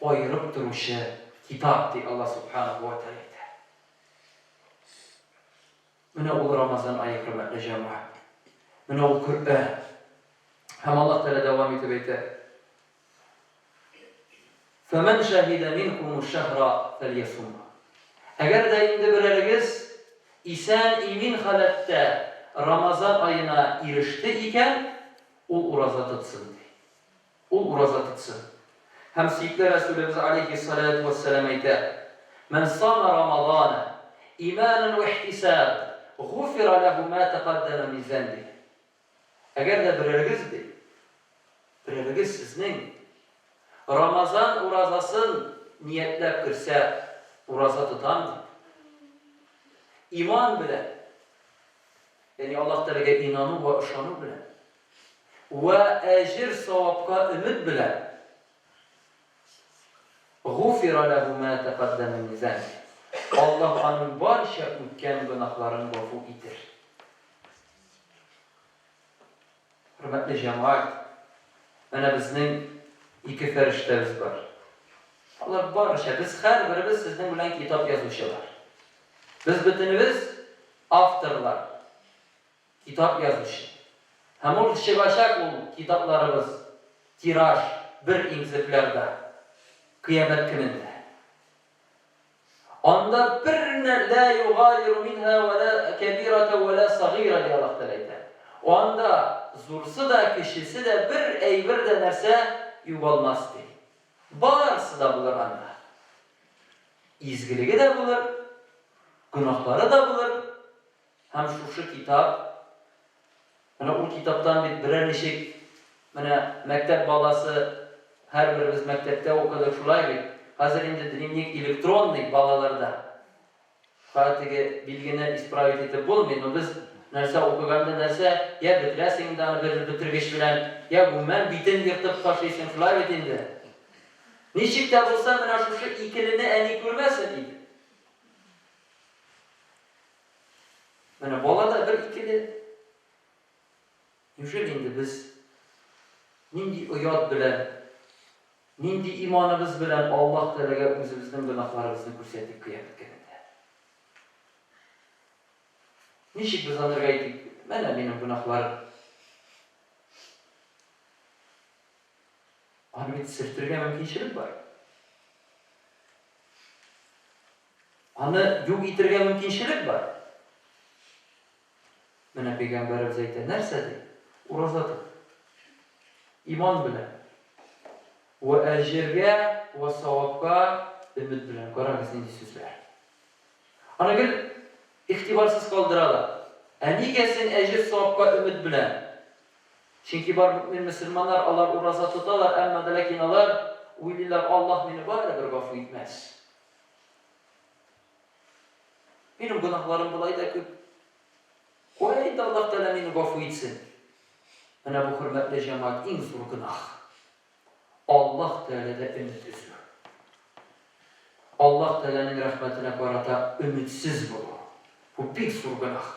аерып торучы китап, ди Аллаһ Сүбхәнәһү вә Тәгалә әйтә. Менә ул Рамазан ае, хөрмәтле җәмәгать. Менә ул Коръән. Һәм Аллаһ Тәгалә дәвам итеп әйтә. Фәмән шәһидә минкумуш-шәһра фәльясумһу. Әгәр дә инде берәрегез исән-имин халәттә Рамазан аена иреште икән, ул ураза тотсын, ди. Ул ураза тотсын. Һәм сөекле Рәсүлебез алейһиссаләтү вәссәлам әйтә, Мән сама Рамазана иманан вә ихтисаб, гуфира ләһу мә тәкаддәмә мин зәнбиһ. Әгәр дә берәрегез, ди, берәрегез сезнең Рамазан уразасын ниятләп керсә, ураза тотам дип, иман белән, ягъни Аллаһ Тәгаләгә инану вә ышану белән, вә әҗер-савапка өмет белән, Гуфира ләһу мә тәкаддәмә мин зәнбиһ, Аллаһ аның барча үткән гөнаһларын гафу итер. Хөрмәтле җәмәгать, менә безнең ике фәрештәбез бар. Алар барча, без һәрберебез сезнең белән китап язучылар. Без бөтенебез авторлар, китап язучы. Һәм ул чыгачак ул китапларыбыз, тираж бер экземплярда, кыямәт көнендә. Анда бер нә лә югадиру минһа вә лә кәбирата вә лә сагыйра, ди Аллаһ Тәгалә әйтә. Анда зурсы да, кечесе дә бер әйбер дә нәрсә югалмас, ди. Барысы да булыр анда. Изгелеге дә булыр, гөнаһлары да булыр. Һәм шушы китап, менә ул китаптан бит берәр ничек, менә мәктәп баласы, һәрберебез мәктәптә укыдык, шулай бит? Хәзер инде дневник электронный балаларда. Ха, теге билгене исправить итеп булмый, но без нәрсә укыганда нәрсә, я бетерәсең инде аны бер бетергеч белән, я гомумән битен ертып ташлыйсың, шулай бит инде? Ничек тә булса менә шушы икелене әни күрмәсен иде. Менә бала да бер икеле. Неужели инде без нинди оят белән, нинди иманыбыз белән Аллаһ Тәгаләгә үзебезнең гөнаһларыбызны күрсәтик кыямәт көнендә? Ничек без анырга әйтик, менә минем гөнаһларым. Аны бит сөртергә мөмкинчелек бар. Аны юк итергә мөмкинчелек бар. Менә пәйгамбәребез әйтә, нәрсә ди? Ураза тот. Иман белән. Вә әҗергә, вә савапка өмет белән. Карагыз, нинди сүзләр. Аны гел игътибарсыз калдыралар. Ә нигә син әҗер-савапка өмет белән? Чөнки бар мөэмин мөселманнар, алар ураза тоталар, әмма дә ләкин алар уйлыйлар, Аллаһ мине барыбер гафу итмәс. Минем гөнаһларым болай да күп. Кая инде Аллаһ Тәгалә мине гафу итсен? Менә бу, хөрмәтле җәмәгать, иң зур гөнаһ. Аллаһ Тәгаләдә өмет өзү. Аллаһ Тәгаләнең рәхмәтенә карата өметсез булу. Бу бик зур гөнаһ.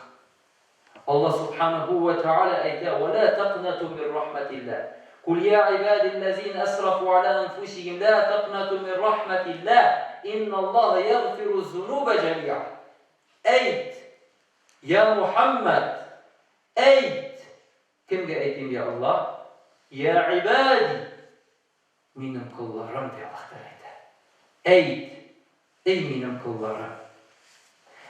Аллаһ Субханаһу вә Тәгалә әйтә, Вә лә тәкънату мин рахмәтилләһ. Кул йә гыйбадилләзина әсрафу аля әнфусихим лә тәкънату мин рахмәтилләһ, инналлаһа ягъфиру зунуба җәмиа. Әйт, йә Мухәммәд, әйт! Кемгә әйтим, йә Аллаһ? Йә гыйбади, Минем колларым, ди Аллаһ Тәгалә әйтә. Әйт, эй минем колларым!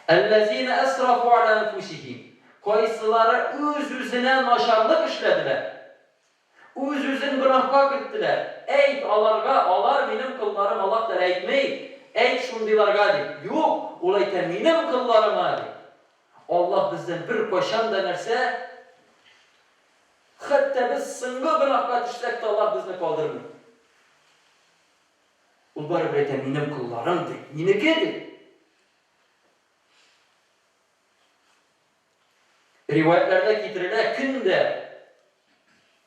Әлләзина әсрафу аля әнфусихим, кайсылары үз-үзенә начарлык эшләделәр, үз-үзен гөнаһка керттеләр, әйт аларга, алар минем колларым, Аллаһ Тәгалә әйтми, әйт шундыйларга дип, юк, ул әйтә, минем колларыма дип. Аллаһ бездән беркайчан да нәрсә? Хәтта без соңгы гөнаһка төшсәк тә, Аллаһ безне калдырмый. Ул барыбер әйтә, минем колларым ди, минеке ди. Риваятләрдә китерелә, көн дә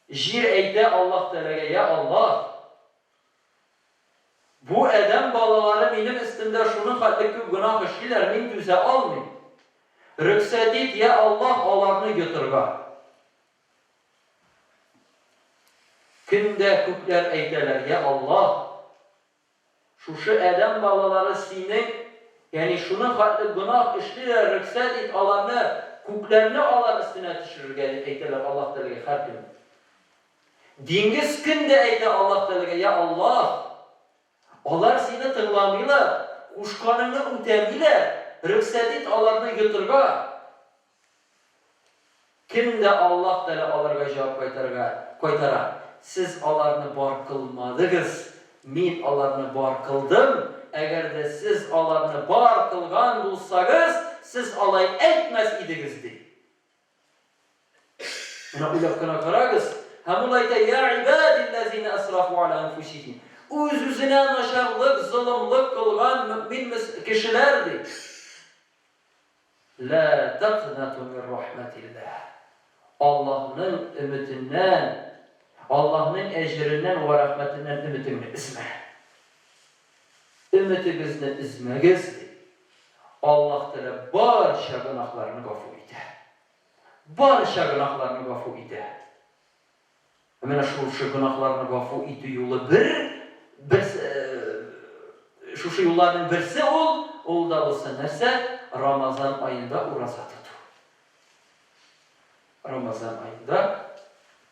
җир әйтә Аллаһ Тәгаләгә, я Аллаһ, бу адәм балалары минем өстемдә шуның хәтле күп гөнаһ эшлиләр, мин түзә алмыйм. Рөхсәт ит, йә Аллаһ, аларны йотырга. Көн дә күкләр әйтәләр, Йә Аллаһ, шушы адәм балалары Синең, ягъни шуның хәтле гөнаһ эшлиләр, рөхсәт ит аларны, күкләрне алар өстенә төшерергә, дип әйтәләр Аллаһ Тәгаләгә һәр көнне. Диңгез көн дә әйтә Аллаһ Тәгаләгә, Йә Аллаһ! Алар сине тыңламыйлар, кушканыңны үтәмиләр, рөхсәт ит аларны йотырга. Көн дә Аллаһ Тәгалә аларга җавап кайтарга, кайтара, Сез аларны бар кылмадыгыз, Мин аларны бар кылдым, әгәр дә сез аларны бар кылган булсагыз, сез алай әйтмәс идегез, ди. Менә уйлап кына карагыз. Һәм ул әйтә, Я ибадилләзина асрафу аля анфусихим. Үз-үзенә начарлык, золымлык кылган мөэмин кешеләр, ди. Ла такнату мин рахмәтилләһ. Аллаһның өметеннән, Аллаһның әҗереннән вә рәхмәтеннән өметеңне өзмә. Өметегезне өзмәгез, ди. Аллаһ Тәгалә барча гөнаһларны гафу итә. Барча гөнаһларны гафу итә. Ә менә шушы гөнаһларны гафу итү юлы бер, бер шушы юлларның берсе ул, ул да булса нәрсә? Рамазан аенда ураза тоту. Рамазан аенда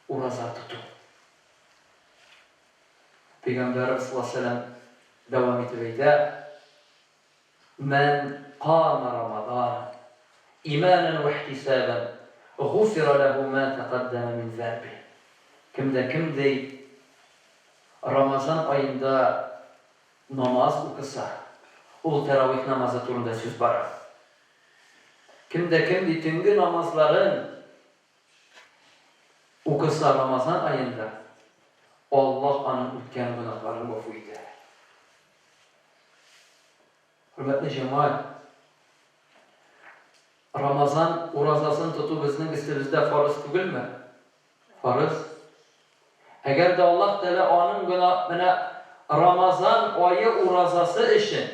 ураза тоту. Пәйгамбәребез саллаллаһу алейһи ва сәлләм дәвам итеп әйтә, Мән кама Рамазана иманан вә ихтисабан гуфира ләһу мә тәкаддәмә мин зәнбиһ. Кем дә кем, ди, Рамазан аенда намаз укыса, ул тәравих намазы турында сүз бара. Кем дә кем, ди, төнге намазларын укыса Рамазан аенда, Аллаһ аның үткән гөнаһларын гафу итә. Хөрмәтле җәмәгать! Рамазан уразасын тоту безнең өстебездә фарыз түгелме? Фарыз. Әгәр дә Аллаһ Тәгалә аның гына менә Рамазан ае уразасы өчен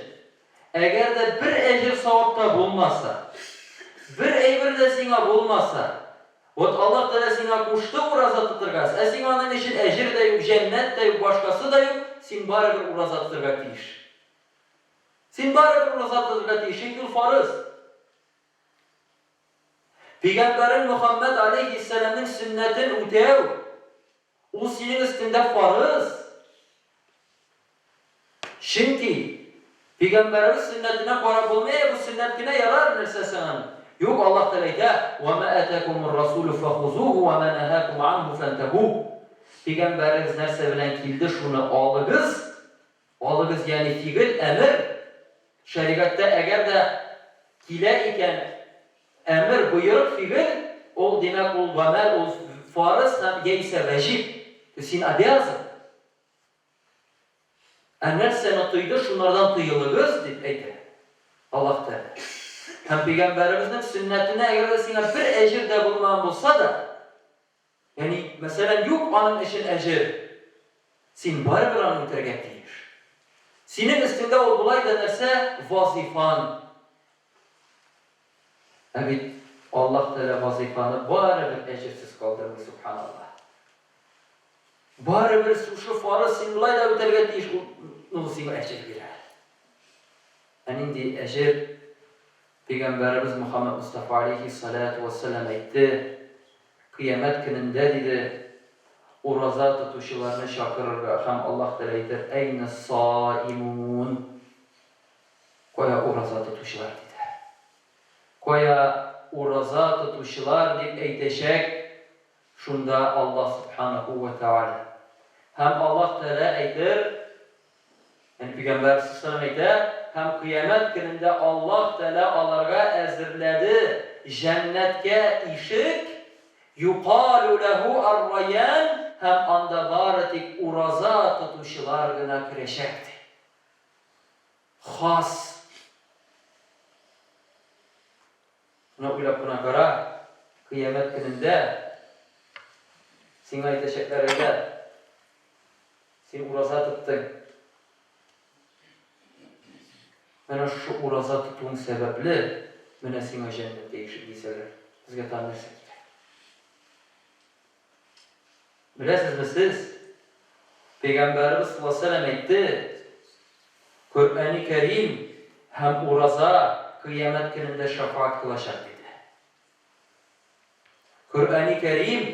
әгәр дә бер әҗер-савап та булмаса, бер әйбер дә сиңа булмаса, Вот Аллаһ Тәгалә сиңа кушты ураза тотырга, ә сиңа аның өчен әҗер дә юк, җәннәт тә юк, башкасы да юк, син барыбер ураза тотырга тиеш. Син барыбер ураза тотырга тиеш, чөнки ул фарыз. Пәйгамбәрең Мөхәммәд алейһиссәламнең сөннәтен үтәү, ул синең өстеңдә фарыз. Чөнки Пәйгамбәребез сөннәтенә карап булмый, әй, бу сөннәт кенә ярар, нәрсә соң аны? Юк, Аллаһ Тәгалә әйтә, Ва ма атакумур расулу фахузуху ва ма нахакум анху фантаху. Пәйгамбәрегез нәрсә белән килде, шуны алыгыз. Алыгыз, ягъни фигыль, әмер. Шәригатьтә әгәр дә килә икән әмер, боерык, фигыль, ул, димәк, ул гамәл, ул фарыз һәм яисә вәҗиб. То есть син обязан. Ә нәрсәне тойды, шунардан тыелыгыз, дип әйтә Аллаһ Тәгалә. Һәм Пәйгамбәребезнең сөннәтенә әгәр дә сиңа бер әҗер дә булмаган булса да, ягъни, мәсәлән, юк аның өчен әҗер, син барыбер аны үтәргә тиеш. Синең өстеңдә ул болай да нәрсә? Вазифан. Ә бит Аллаһ Тәгалә вазыйфаны барыбер әҗерсез калдырмый, сөбханаллаһ. Барыбер шушы фарыз син болай да үтәргә тиеш, ул, ул сиңа әҗер бирә. Ә нинди әҗер? Пәйгамбәребез Мөхәммәд Мостафа алейһиссалату вәссәлам әйтте, Кыямәт көнендә, диде, ураза тотучыларны чакырырга һәм Аллаһ Тәгалә әйтер, Әйнә саимун? Кая ураза тотучылар, диде. Кая ураза тотучылар, дип әйтәчәк шунда Аллаһ Сүбхәнәһү вә Тәгалә. Һәм Аллаһ Тәгалә әйтер, ягъни Пәйгамбәребез саллаллаһу галәйһи вә сәлләм әйтә, һәм Кыямәт көнендә Аллаһ Тәгалә аларга әзерләде җәннәткә ишек, юкалу ләһү ар-Райян, һәм анда бары тик ураза тотучылар гына керәчәк, ди. Хас. Менә уйлап кына кара, кыямәт көнендә сиңа әйтәчәкләр, әйдә, син ураза тоттың. Менә шушы ураза тотуың сәбәпле, менә сиңа җәннәттә ишек дисәләр, безгә тагын нәрсә кирәк? Беләсезме сез, Пәйгамбәребез саллаллаһу алейһи ва сәлләм әйтте, Коръәни Кәрим һәм ураза кыямәт көнендә шәфәгать кылачак, диде. Коръәни Кәрим,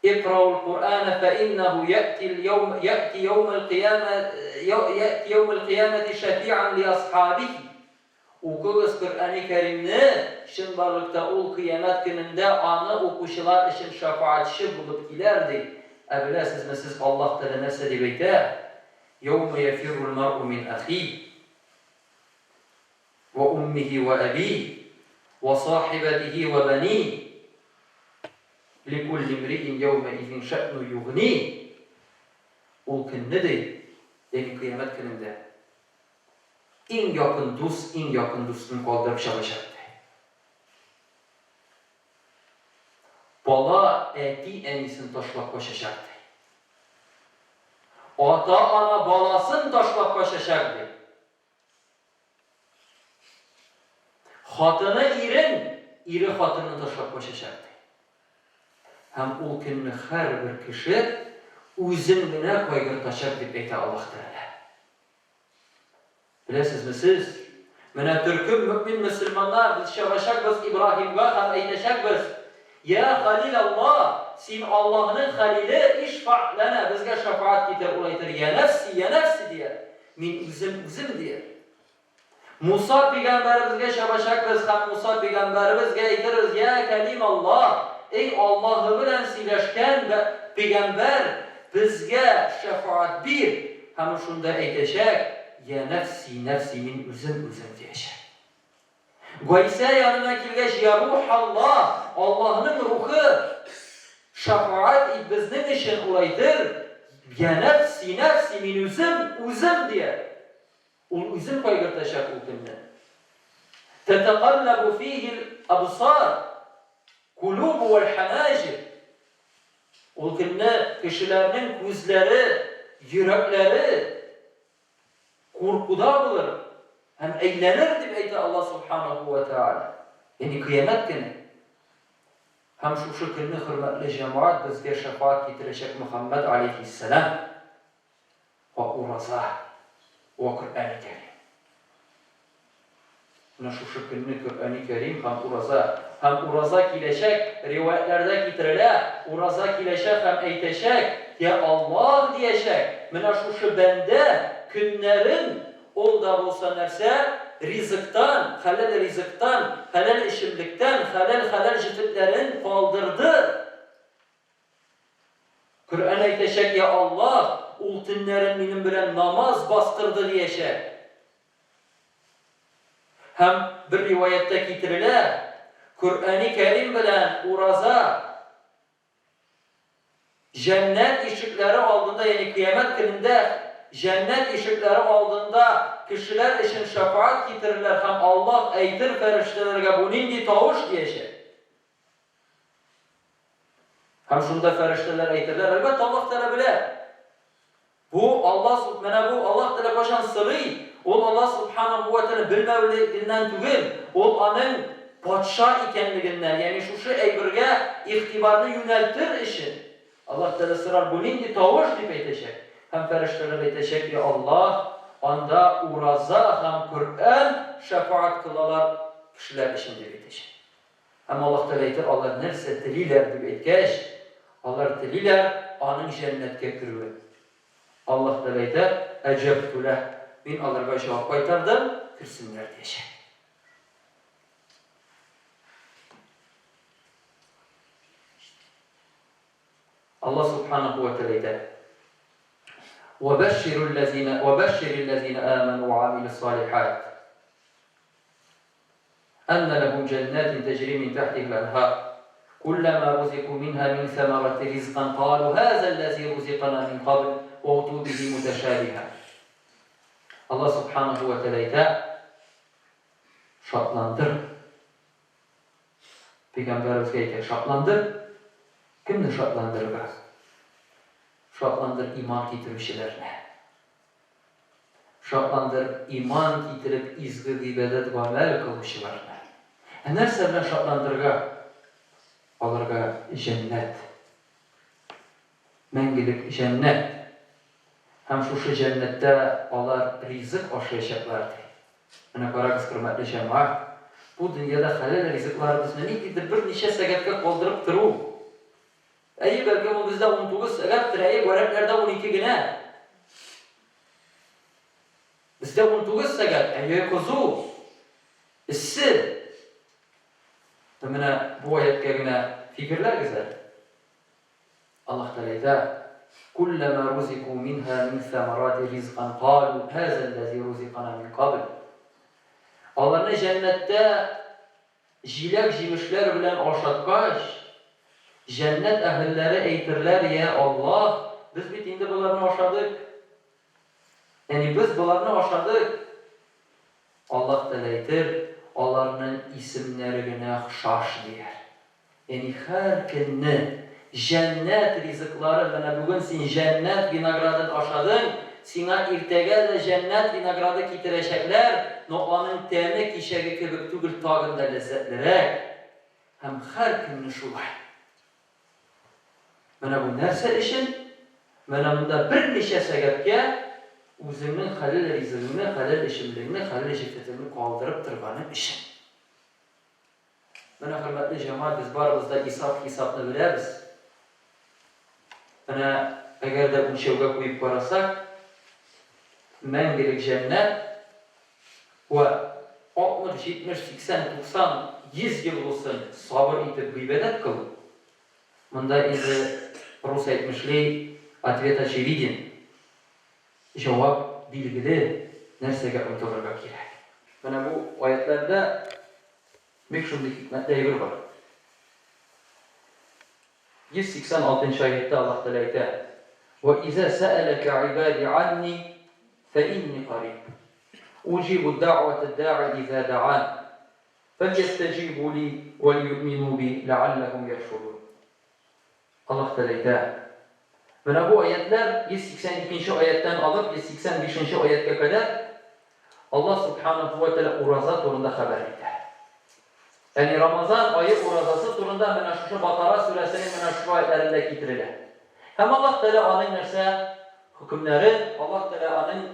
Икраул Коръәнә фә иннәһу яти яум яти яумәл кыямә яти яумәл кыямәти шәфиан ли асхабихи. Укыгыз Коръәни Кәримне, чынбарлыкта ул Кыямәт көнендә аны укучылар өчен шәфәгатьче булып киләр, ди. Ә беләсезме сез Аллаһ Тәгалә нәрсә дип әйтә? Йәүмә йәфиррул мәръу мин әхи, вә уммихи вә әби, вә сахибәтихи вә бәни, ликулли имриин йәүмәизин шәъну югни. Ул көнне, ди, ягъни Кыямәт көнендә, Иң якын дус иң якын дустын калдырып чабачак, ди. Бала әти-әнисен ташлап качачак, ди. Ата-ана баласын ташлап качачак, ди. Хатыны ирен, ире хатынын ташлап качачак, ди. Һәм ул көнне һәрбер кеше үзен генә кайгыртачак, дип әйтә Аллаһ Тәгалә. Беләсезме сез, менә төркем мөэмин-мөселманнар, без чыгачакбыз Ибраһимга һәм әйтәчәкбез, Йә Хәлил Алла, син Аллаһның хәлиле, ишфа ләнә, безгә шәфәгать китер, ул әйтер, Йә нәфси, йә нәфси, дияр, мин үзем, үзем, дияр. Муса пигамбәребезгә чабачакбыз һәм Муса пигамбәребезгә әйтербез, Йә Кәлим Алла, эй Аллаһы белән сөйләшкән пигамбәр, безгә шәфәгать бир, Һәм ул шунда әйтәчәк, Йә нәфси, нәфси, мин үзем, үзем, диячәк. Гайсә янына килгәч, Йә Рух Алла, Аллаһның Рухы, шәфәгать ит безнең өчен, ул әйтер, Йә нәфси, нәфси, мин үзем, үзем, дияр. Ул үзен кайгыртачак ул көнне. Тәтәкалләбу фихил абсар, кулубу вәл хәнаҗир. Ул көнне кешеләрнең күзләре, йөрәкләре куркуда булыр һәм әйләнер, дип әйтә Аллаһ Субханаһу вә Тәгалә. Ягъни Кыямәт көне. Һәм шушы көнне, хөрмәтле җәмәгать, безгә шәфәгать китерәчәк Мөхәммәд алейһиссәлам. Вә ураза, вә Коръәни Кәрим. Менә шушы көнне Коръәни Кәрим һәм ураза, һәм ураза киләчәк, риваятьләрдә китерелә, ураза киләчәк һәм әйтәчәк, Йә Аллаһ, диячәк, менә шушы бәндә көннәрен ул да булса нәрсә, ризыктан, хәләл ризыктан, хәләл эчемлектән, хәләл-хәләл җефетләрен калдырды. Коръән әйтәчәк, Йә Аллаһ, ул төннәрен минем белән намаз бастырды, диячәк. Һәм бер риваятьтә китерелә, Коръәни Кәрим белән ураза җәннәт ишекләре алдында, ягъни кыямәт көнендә җәннәт ишекләре алдында кешеләр өчен шәфәгать китерерләр һәм Аллаһ әйтер фәрештәләргә, бу нинди тавыш, диячәк. Һәм шунда фәрештәләр әйтерләр, әлбәттә, Аллаһ Тәгалә белә. Бу Аллаһ, менә бу Аллаһ Тәгалә кайчан сорый, ул Аллаһ Субханаһу ва Тәгалә белмәүлегеннән түгел, ул аның патша икәнлегеннән, ягъни шушы әйбергә игътибарны юнәлтер өчен, Аллаһ Тәгалә сорар, бу нинди тавыш, дип әйтәчәк. Һәм фәрештәләр әйтәчәк, Я Аллаһ, анда ураза һәм Коръән шәфәгать кылалар кешеләр өчен, дип әйтәчәк. Һәм Аллаһ Тәгалә әйтер, алар нәрсә телиләр, дип әйткәч, алар телиләр аның җәннәткә керүен. Аллаһ Тәгалә әйтә, Әҗәбтү ләһ, мин аларга җавап кайтардым, керсеннәр, диячәк. Аллаһ Субханаһу ва Тәгалә әйтә, Вәбәшширүл-ләзина, вәбәшширил-ләзина амәнү вә амилүс-салихат. Әннә ләһүм җәннәтин тәҗри мин тәхтиһил әнһар, күлләмә рузикү минһә мин сәмәрәти ризкан калү һәзәлләзи рузикана мин кабл вә утү бихи мутәшәбиһә. Аллаһ Сүбхәнәһү вә Тәгалә әйтә, Шатландыр. Пәйгамбәребезгә әйтә, шатландыр. Кемне шатландырырга? Шатландыр иман китерүчеләрне. Шатландыр иман китереп изге гыйбадәт гамәл кылучыларны. Ә нәрсә белән шатландырырга? Аларга җәннәт. Мәңгелек җәннәт. Һәм шушы җәннәттә алар ризык ашаячаклар, ди. Менә карагыз, хөрмәтле җәмәгать, бу дөньяда хәләл ризыкларыбызны ниндидер берничә сәгатькә калдырып тору, Әйе, бәлкем ул бездә 19 сәгатьтер, әйе, гарәпләрдә 12 генә. Бездә 19 сәгать, әйе, кызу, эссе. Ә менә бу аятькә генә фикерләгез әле. Аллаһ Тәгалә әйтә, Куллама рузику минһа мин самарати ризкан калу һаза аллази рузикана мин кабл. Аларны җәннәттә Җиләк-җимешләр белән ашаткач, җәннәт әһелләре әйтерләр, Йә Аллаһ, без бит инде боларны ашадык. Ягъни без боларны ашадык. Аллаһ Тәгалә әйтер, Аларның исемнәре генә охшаш, дияр. Ягъни һәр көнне җәннәт ризыклары, менә бүген син җәннәт виноградын ашадың, сиңа иртәгә дә җәннәт винограды китерәчәкләр, но аның тәме кичәге кебек түгел, тагын да ләззәтлерәк. Һәм һәр көнне шулай. Менә бу нәрсә өчен? Менә монда берничә сәгатькә үзеңнең хәләл ризыгыңны, хәләл эчемлегеңне, хәләл җефетеңне калдырып торганың өчен. Менә, хөрмәтле җәмәгать, без барыбыз да исап-хисапны беләбез. Менә әгәр дә үлчәүгә куеп карасак, мәңгелек җәннәт вә 60, 70, 80, 90, 100 ел булсын сабыр итеп гыйбадәт кылу, монда инде рус әйтмешли, ответ очевиден. Җавап билгеле, нәрсәгә омтылырга кирәк. Менә бу аятьләрдә бик шундый хикмәтле әйбер бар. 186 нчы аятьтә Аллаһ Тәгалә әйтә, Вә изә сәәләкә гыйбади анни, фә инни кариб. Уҗибу дәгъвәтә дәгъи изә дәган. Фәлйәстәҗибу ли вәлйүмину би ләгалләһум яршудун. Аллаһ Тәгалә әйтә, Менә бу аятьләр, 182 нче аятьтән алып 185 нче аятькә кадәр, Аллаһ Сүбхәнәһү вә Тәгалә ураза турында хәбәр итә. Ягъни Рамазан ае уразасы турында менә шушы Бакара сүрәсенең менә шушы аятьләрендә китерелә. Һәм Аллаһ Тәгалә аның нәрсә хөкемнәрен, Аллаһ Тәгалә аның,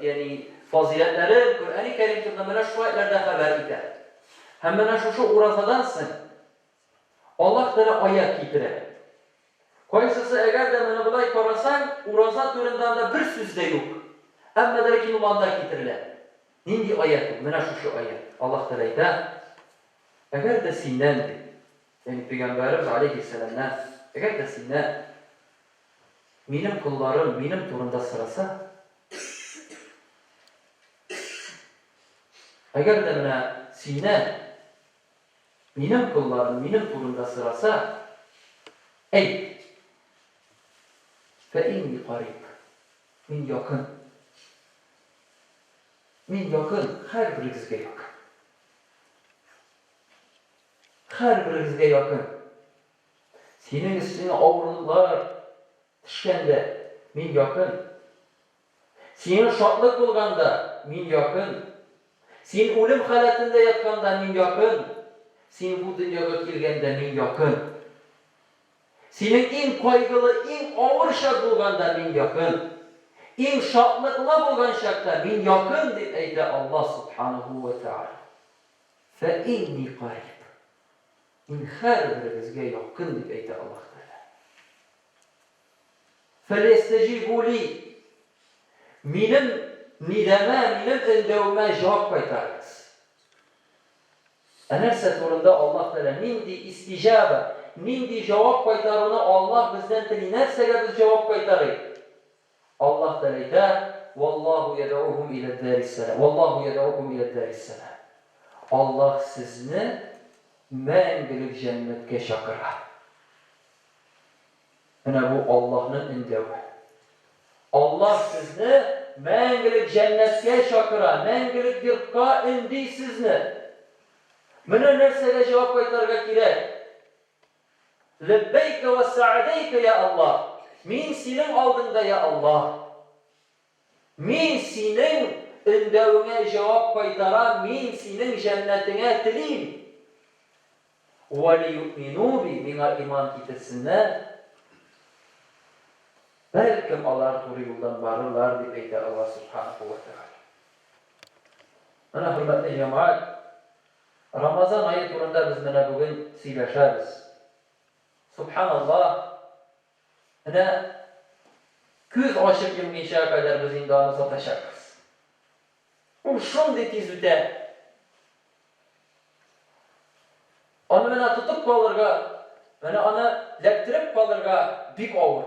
ягъни фазыйләтләрен Коръәни Кәрим турында менә шушы аятьләрдә хәбәр итә. Һәм менә шушы уразадан соң Аллаһ Тәгалә аять китерә. Кайсысы, әгәр дә менә болай карасаң, ураза турында анда бер сүз дә юк. Әмма дә ләкин ул анда китерелә. Нинди аять ул? Менә шушы аять. Аллаһ Тәгалә әйтә, Әгәр дә синнән, ди, ягъни пәйгамбәребез аләйһиссәламнән, әгәр дә синнән минем колларым минем турында сораса, әгәр дә менә синнән Минем колларым минем турында сораса, әйт, Фә инни кариб, мин якын. Мин якын, һәрберегезгә якын. Һәрберегезгә якын. Синең өстеңә авырлыклар төшкәндә, мин якын. Сиңа шатлык булганда, мин якын. Син үлем халәтендә ятканда, мин якын. Син бу дөньяга килгәндә мин якын. Синең иң кайгылы, иң авыр чак булганда мин якын. Иң шатлыклы булган чакта мин якын, дип әйтә Аллаһ Субханаһу вә Тәгалә. Фә инни кариб. Мин һәрберегезгә якын, дип әйтә Аллаһ Тәгалә. Фәлйәстәҗибу ли. Минем нидәмә, минем өндәвемә җавап кайтарыгыз. Ә нәрсә турында Аллаһ Тәгалә нинди истиҗаба, нинди җавап кайтаруны Аллаһ бездән тели, нәрсәгә без җавап кайтарыйк? Аллаһ Тәгалә әйтә, Валлаһу ядъухум иля дарис-салам. Валлаһу ядъукум иля дарис-салам. Аллаһ сезне мәңгелек җәннәткә чакыра. Менә бу Аллаһның өндәве. Аллаһ сезне мәңгелек җәннәткә чакыра, мәңгелек йортка өнди сезне. Менә нәрсәгә җавап кайтарырга кирәк. Ләббәйкә вә сәгъдәйкә, я Аллаһ! Мин синең алдыңда, я Аллаһ! Мин синең өндәвеңә җавап кайтарам, мин синең җәннәтеңә телим. Вә лиюъминү би, миңа иман китерсеннәр, бәлкем алар туры юлдан барырлар, дип әйтә Аллаһ Сүбхәнәһү вә Тәгалә. Менә, хөрмәтле җәмәгать, Рамазан ае турында без менә бүген сөйләшәбез. Сүбхәналлаһ, Менә күз ачып йомгыйнчага кадәр без инде аны озатачакбыз. Ул шундый тиз үтә. Аны менә тотып калырга, менә аны ләктереп калырга бик авыр.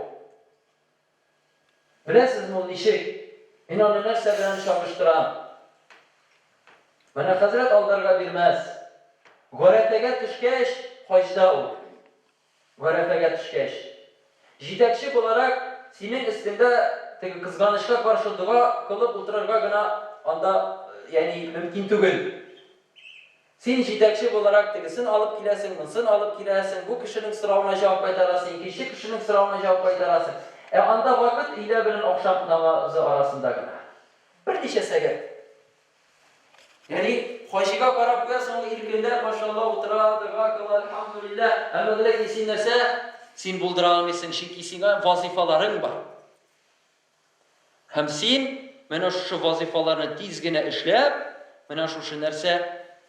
Беләсезме ул ничек? Мин аны нәрсә белән чагыштырам? Менә хәзрәт алдарга бирмәс. Гарәфәгә төшкәч, хаҗда ул. Гарәфәгә төшкәч. Җитәкче буларак, синең өстеңдә теге кызганычка каршы дога кылып утырырга гына анда, ягъни, мөмкин түгел. Син җитәкче буларак тегесен алып киләсең, монсын алып киләсең, бу кешенең соравына җавап кайтарасың, икенче кешенең соравына җавап кайтарасың. Ә анда вакыт өйлә белән ахшам намазы арасында гына. Берничә сәгать. Ягъни, хаҗига карап куясың, ул иркенләп, машалла, утыра, дога кыла, әлхәмдүлилләһ. Әмма дә ләкин син нәрсә? Син булдыра алмыйсың, чөнки сиңа вазыйфаларың бар. Һәм син менә шушы вазыйфаларны тиз генә эшләп, менә шушы нәрсә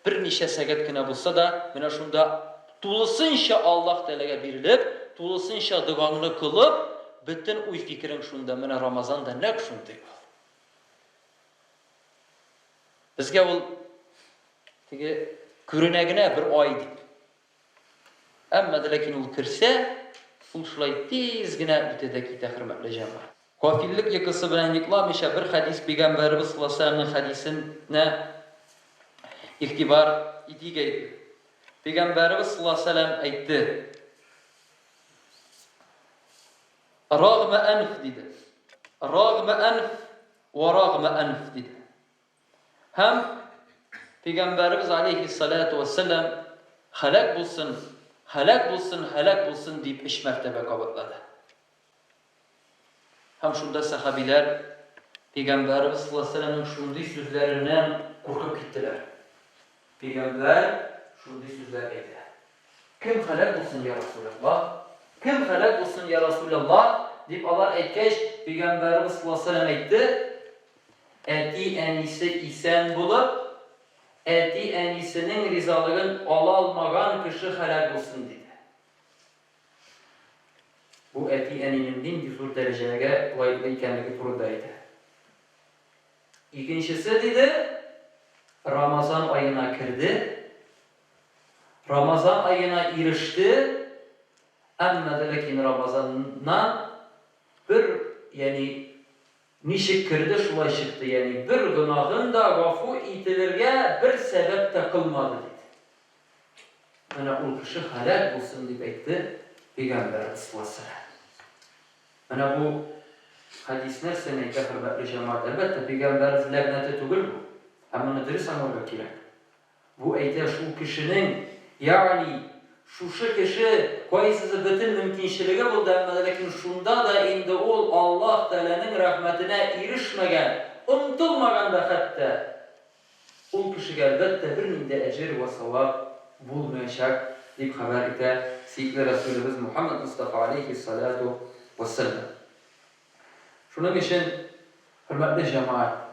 берничә сәгать кенә булса да, менә шунда тулысынча Аллаһ Тәгаләгә бирелеп, тулысынча догаңны кылып, бөтен уй-фикерең шунда. Менә Рамазан да нәкъ шундый ул. Безгә ул теге күренә генә бер ай дип. Әмма дә ләкин ул керсә, ул шулай тиз генә үтә дә китә, хөрмәтле җәмәгать. Гафиллек йокысы белән йокламыйча бер хәдис пәйгамбәребез саллаллаһу алейһи вәсәлләмнең хәдисенә игътибар итик әйде. Пәйгамбәребез саллаллаһу алейһи вәсәлләм әйтте. Рагма әнф диде. Рагма әнф вә рагма әнф диде. Һәм Пәйгамбәребез алейһиссалату вәссәлам һәлак булсын, һәлак булсын, һәлак булсын дип өч мәртәбә кабатлады. Һәм шунда сәхабиләр Пәйгамбәребез саллаллаһу алейһи вәсәлламның шундый сүзләреннән куркып киттеләр. Пәйгамбәр шундый сүзләр әйтә. Кем һәлак булсын, йа Расүләллаһ? Кем һәлак булсын, йа Расүләллаһ? дип алар әйткәч, Пәйгамбәребез саллаллаһу алейһи ва сәлләм әйтте, Әти-әнисе исән булып, әти-әнисенең ризалыгын ала алмаган кеше һәлак булсын, диде. Бу әти-әнинең нинди зур дәрәҗәгә лаеклы икәнлеге турында әйтә. Икенчесе, диде, Рамазан аена керде, Рамазан аена иреште, әмма дә ләкин Рамазаннан бер, ягъни ничек керде, шулай чыкты, ягъни бер гөнаһын да гафу ителергә бер сәбәп тә кылмады, диде. Менә ул кеше һәлак булсын, дип әйтте Пәйгамбәребез саллаллаһу галәйһи ва сәлләм. Менә бу хәдис нәрсәне әйтә, хөрмәтле җәмәгать? Әлбәттә, Пәйгамбәребез ләгънәте түгел бу. Һәм моны дөрес аңларга кирәк. Бу әйтә шул кешенең, ягъни шушы кеше кайсысы бөтен мөмкинчелеге булды, әмма дә ләкин шунда да инде ул Аллаһ Тәгаләнең рәхмәтенә ирешмәгән, омтылмаган да хәтта, ул кешегә, әлбәттә, бернинди әҗер вә савап булмаячак, дип хәбәр итә сөекле Рәсүлебез Мухәммәд Мостафа алейһиссалату вәссәлам. Шуның өчен, хөрмәтле җәмәгать,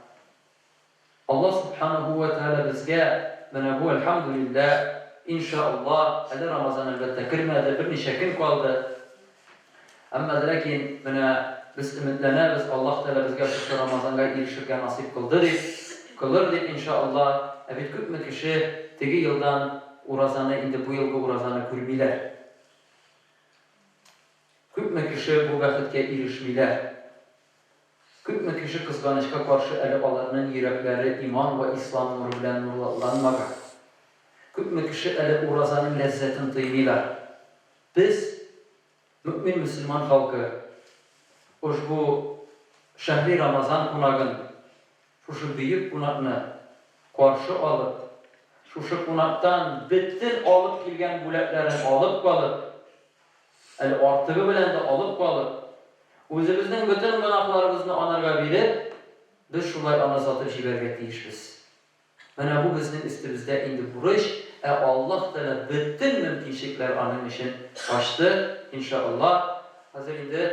Аллаһ Сүбхәнәһү вә Тәгалә безгә менә бу, әлхәмдүлилләһ, инша Аллаһ, әле Рамазан, әлбәттә, кермәде, берничә көн калды. Әмма дә ләкин менә без өметләнәбез, Аллаһ Тәгалә безгә шушы Рамазанга ирешергә насыйп кылды дип, кылыр дип, инша Аллаһ. Ә бит күпме кеше теге елдан уразаны, инде бу елгы уразаны күрмиләр. Күпме кеше бу бәхеткә ирешмиләр. Күпме кеше, кызганычка каршы, әле аларның йөрәкләре иман вә ислам нуры белән нурланмаган. Күпме кеше әле уразаның ләззәтен тоймыйлар. Без, мөэмин-мөселман халкы, ошбу шәһри Рамазан кунагын, шушы бөек кунакны каршы алып, шушы кунактан бөтен алып килгән бүләкләрен алып калып, Әле артыгы белән дә алып калып, үзебезнең бөтен гөнаһларыбызны анарга биреп, без шулай аны озатып җибәрергә тиешбез. Менә бу безнең өстебездә инде бурыч, ә Аллаһ Тәгалә бөтен мөмкинчекләр аның өчен ачты, инша Аллаһ. Хәзер инде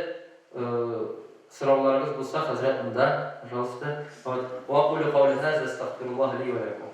сорауларыгыз булса, хәзрәт монда, пожалуйста. Вот. Ва акулю каули һаза, астагфируллаһ ли ва ләкум.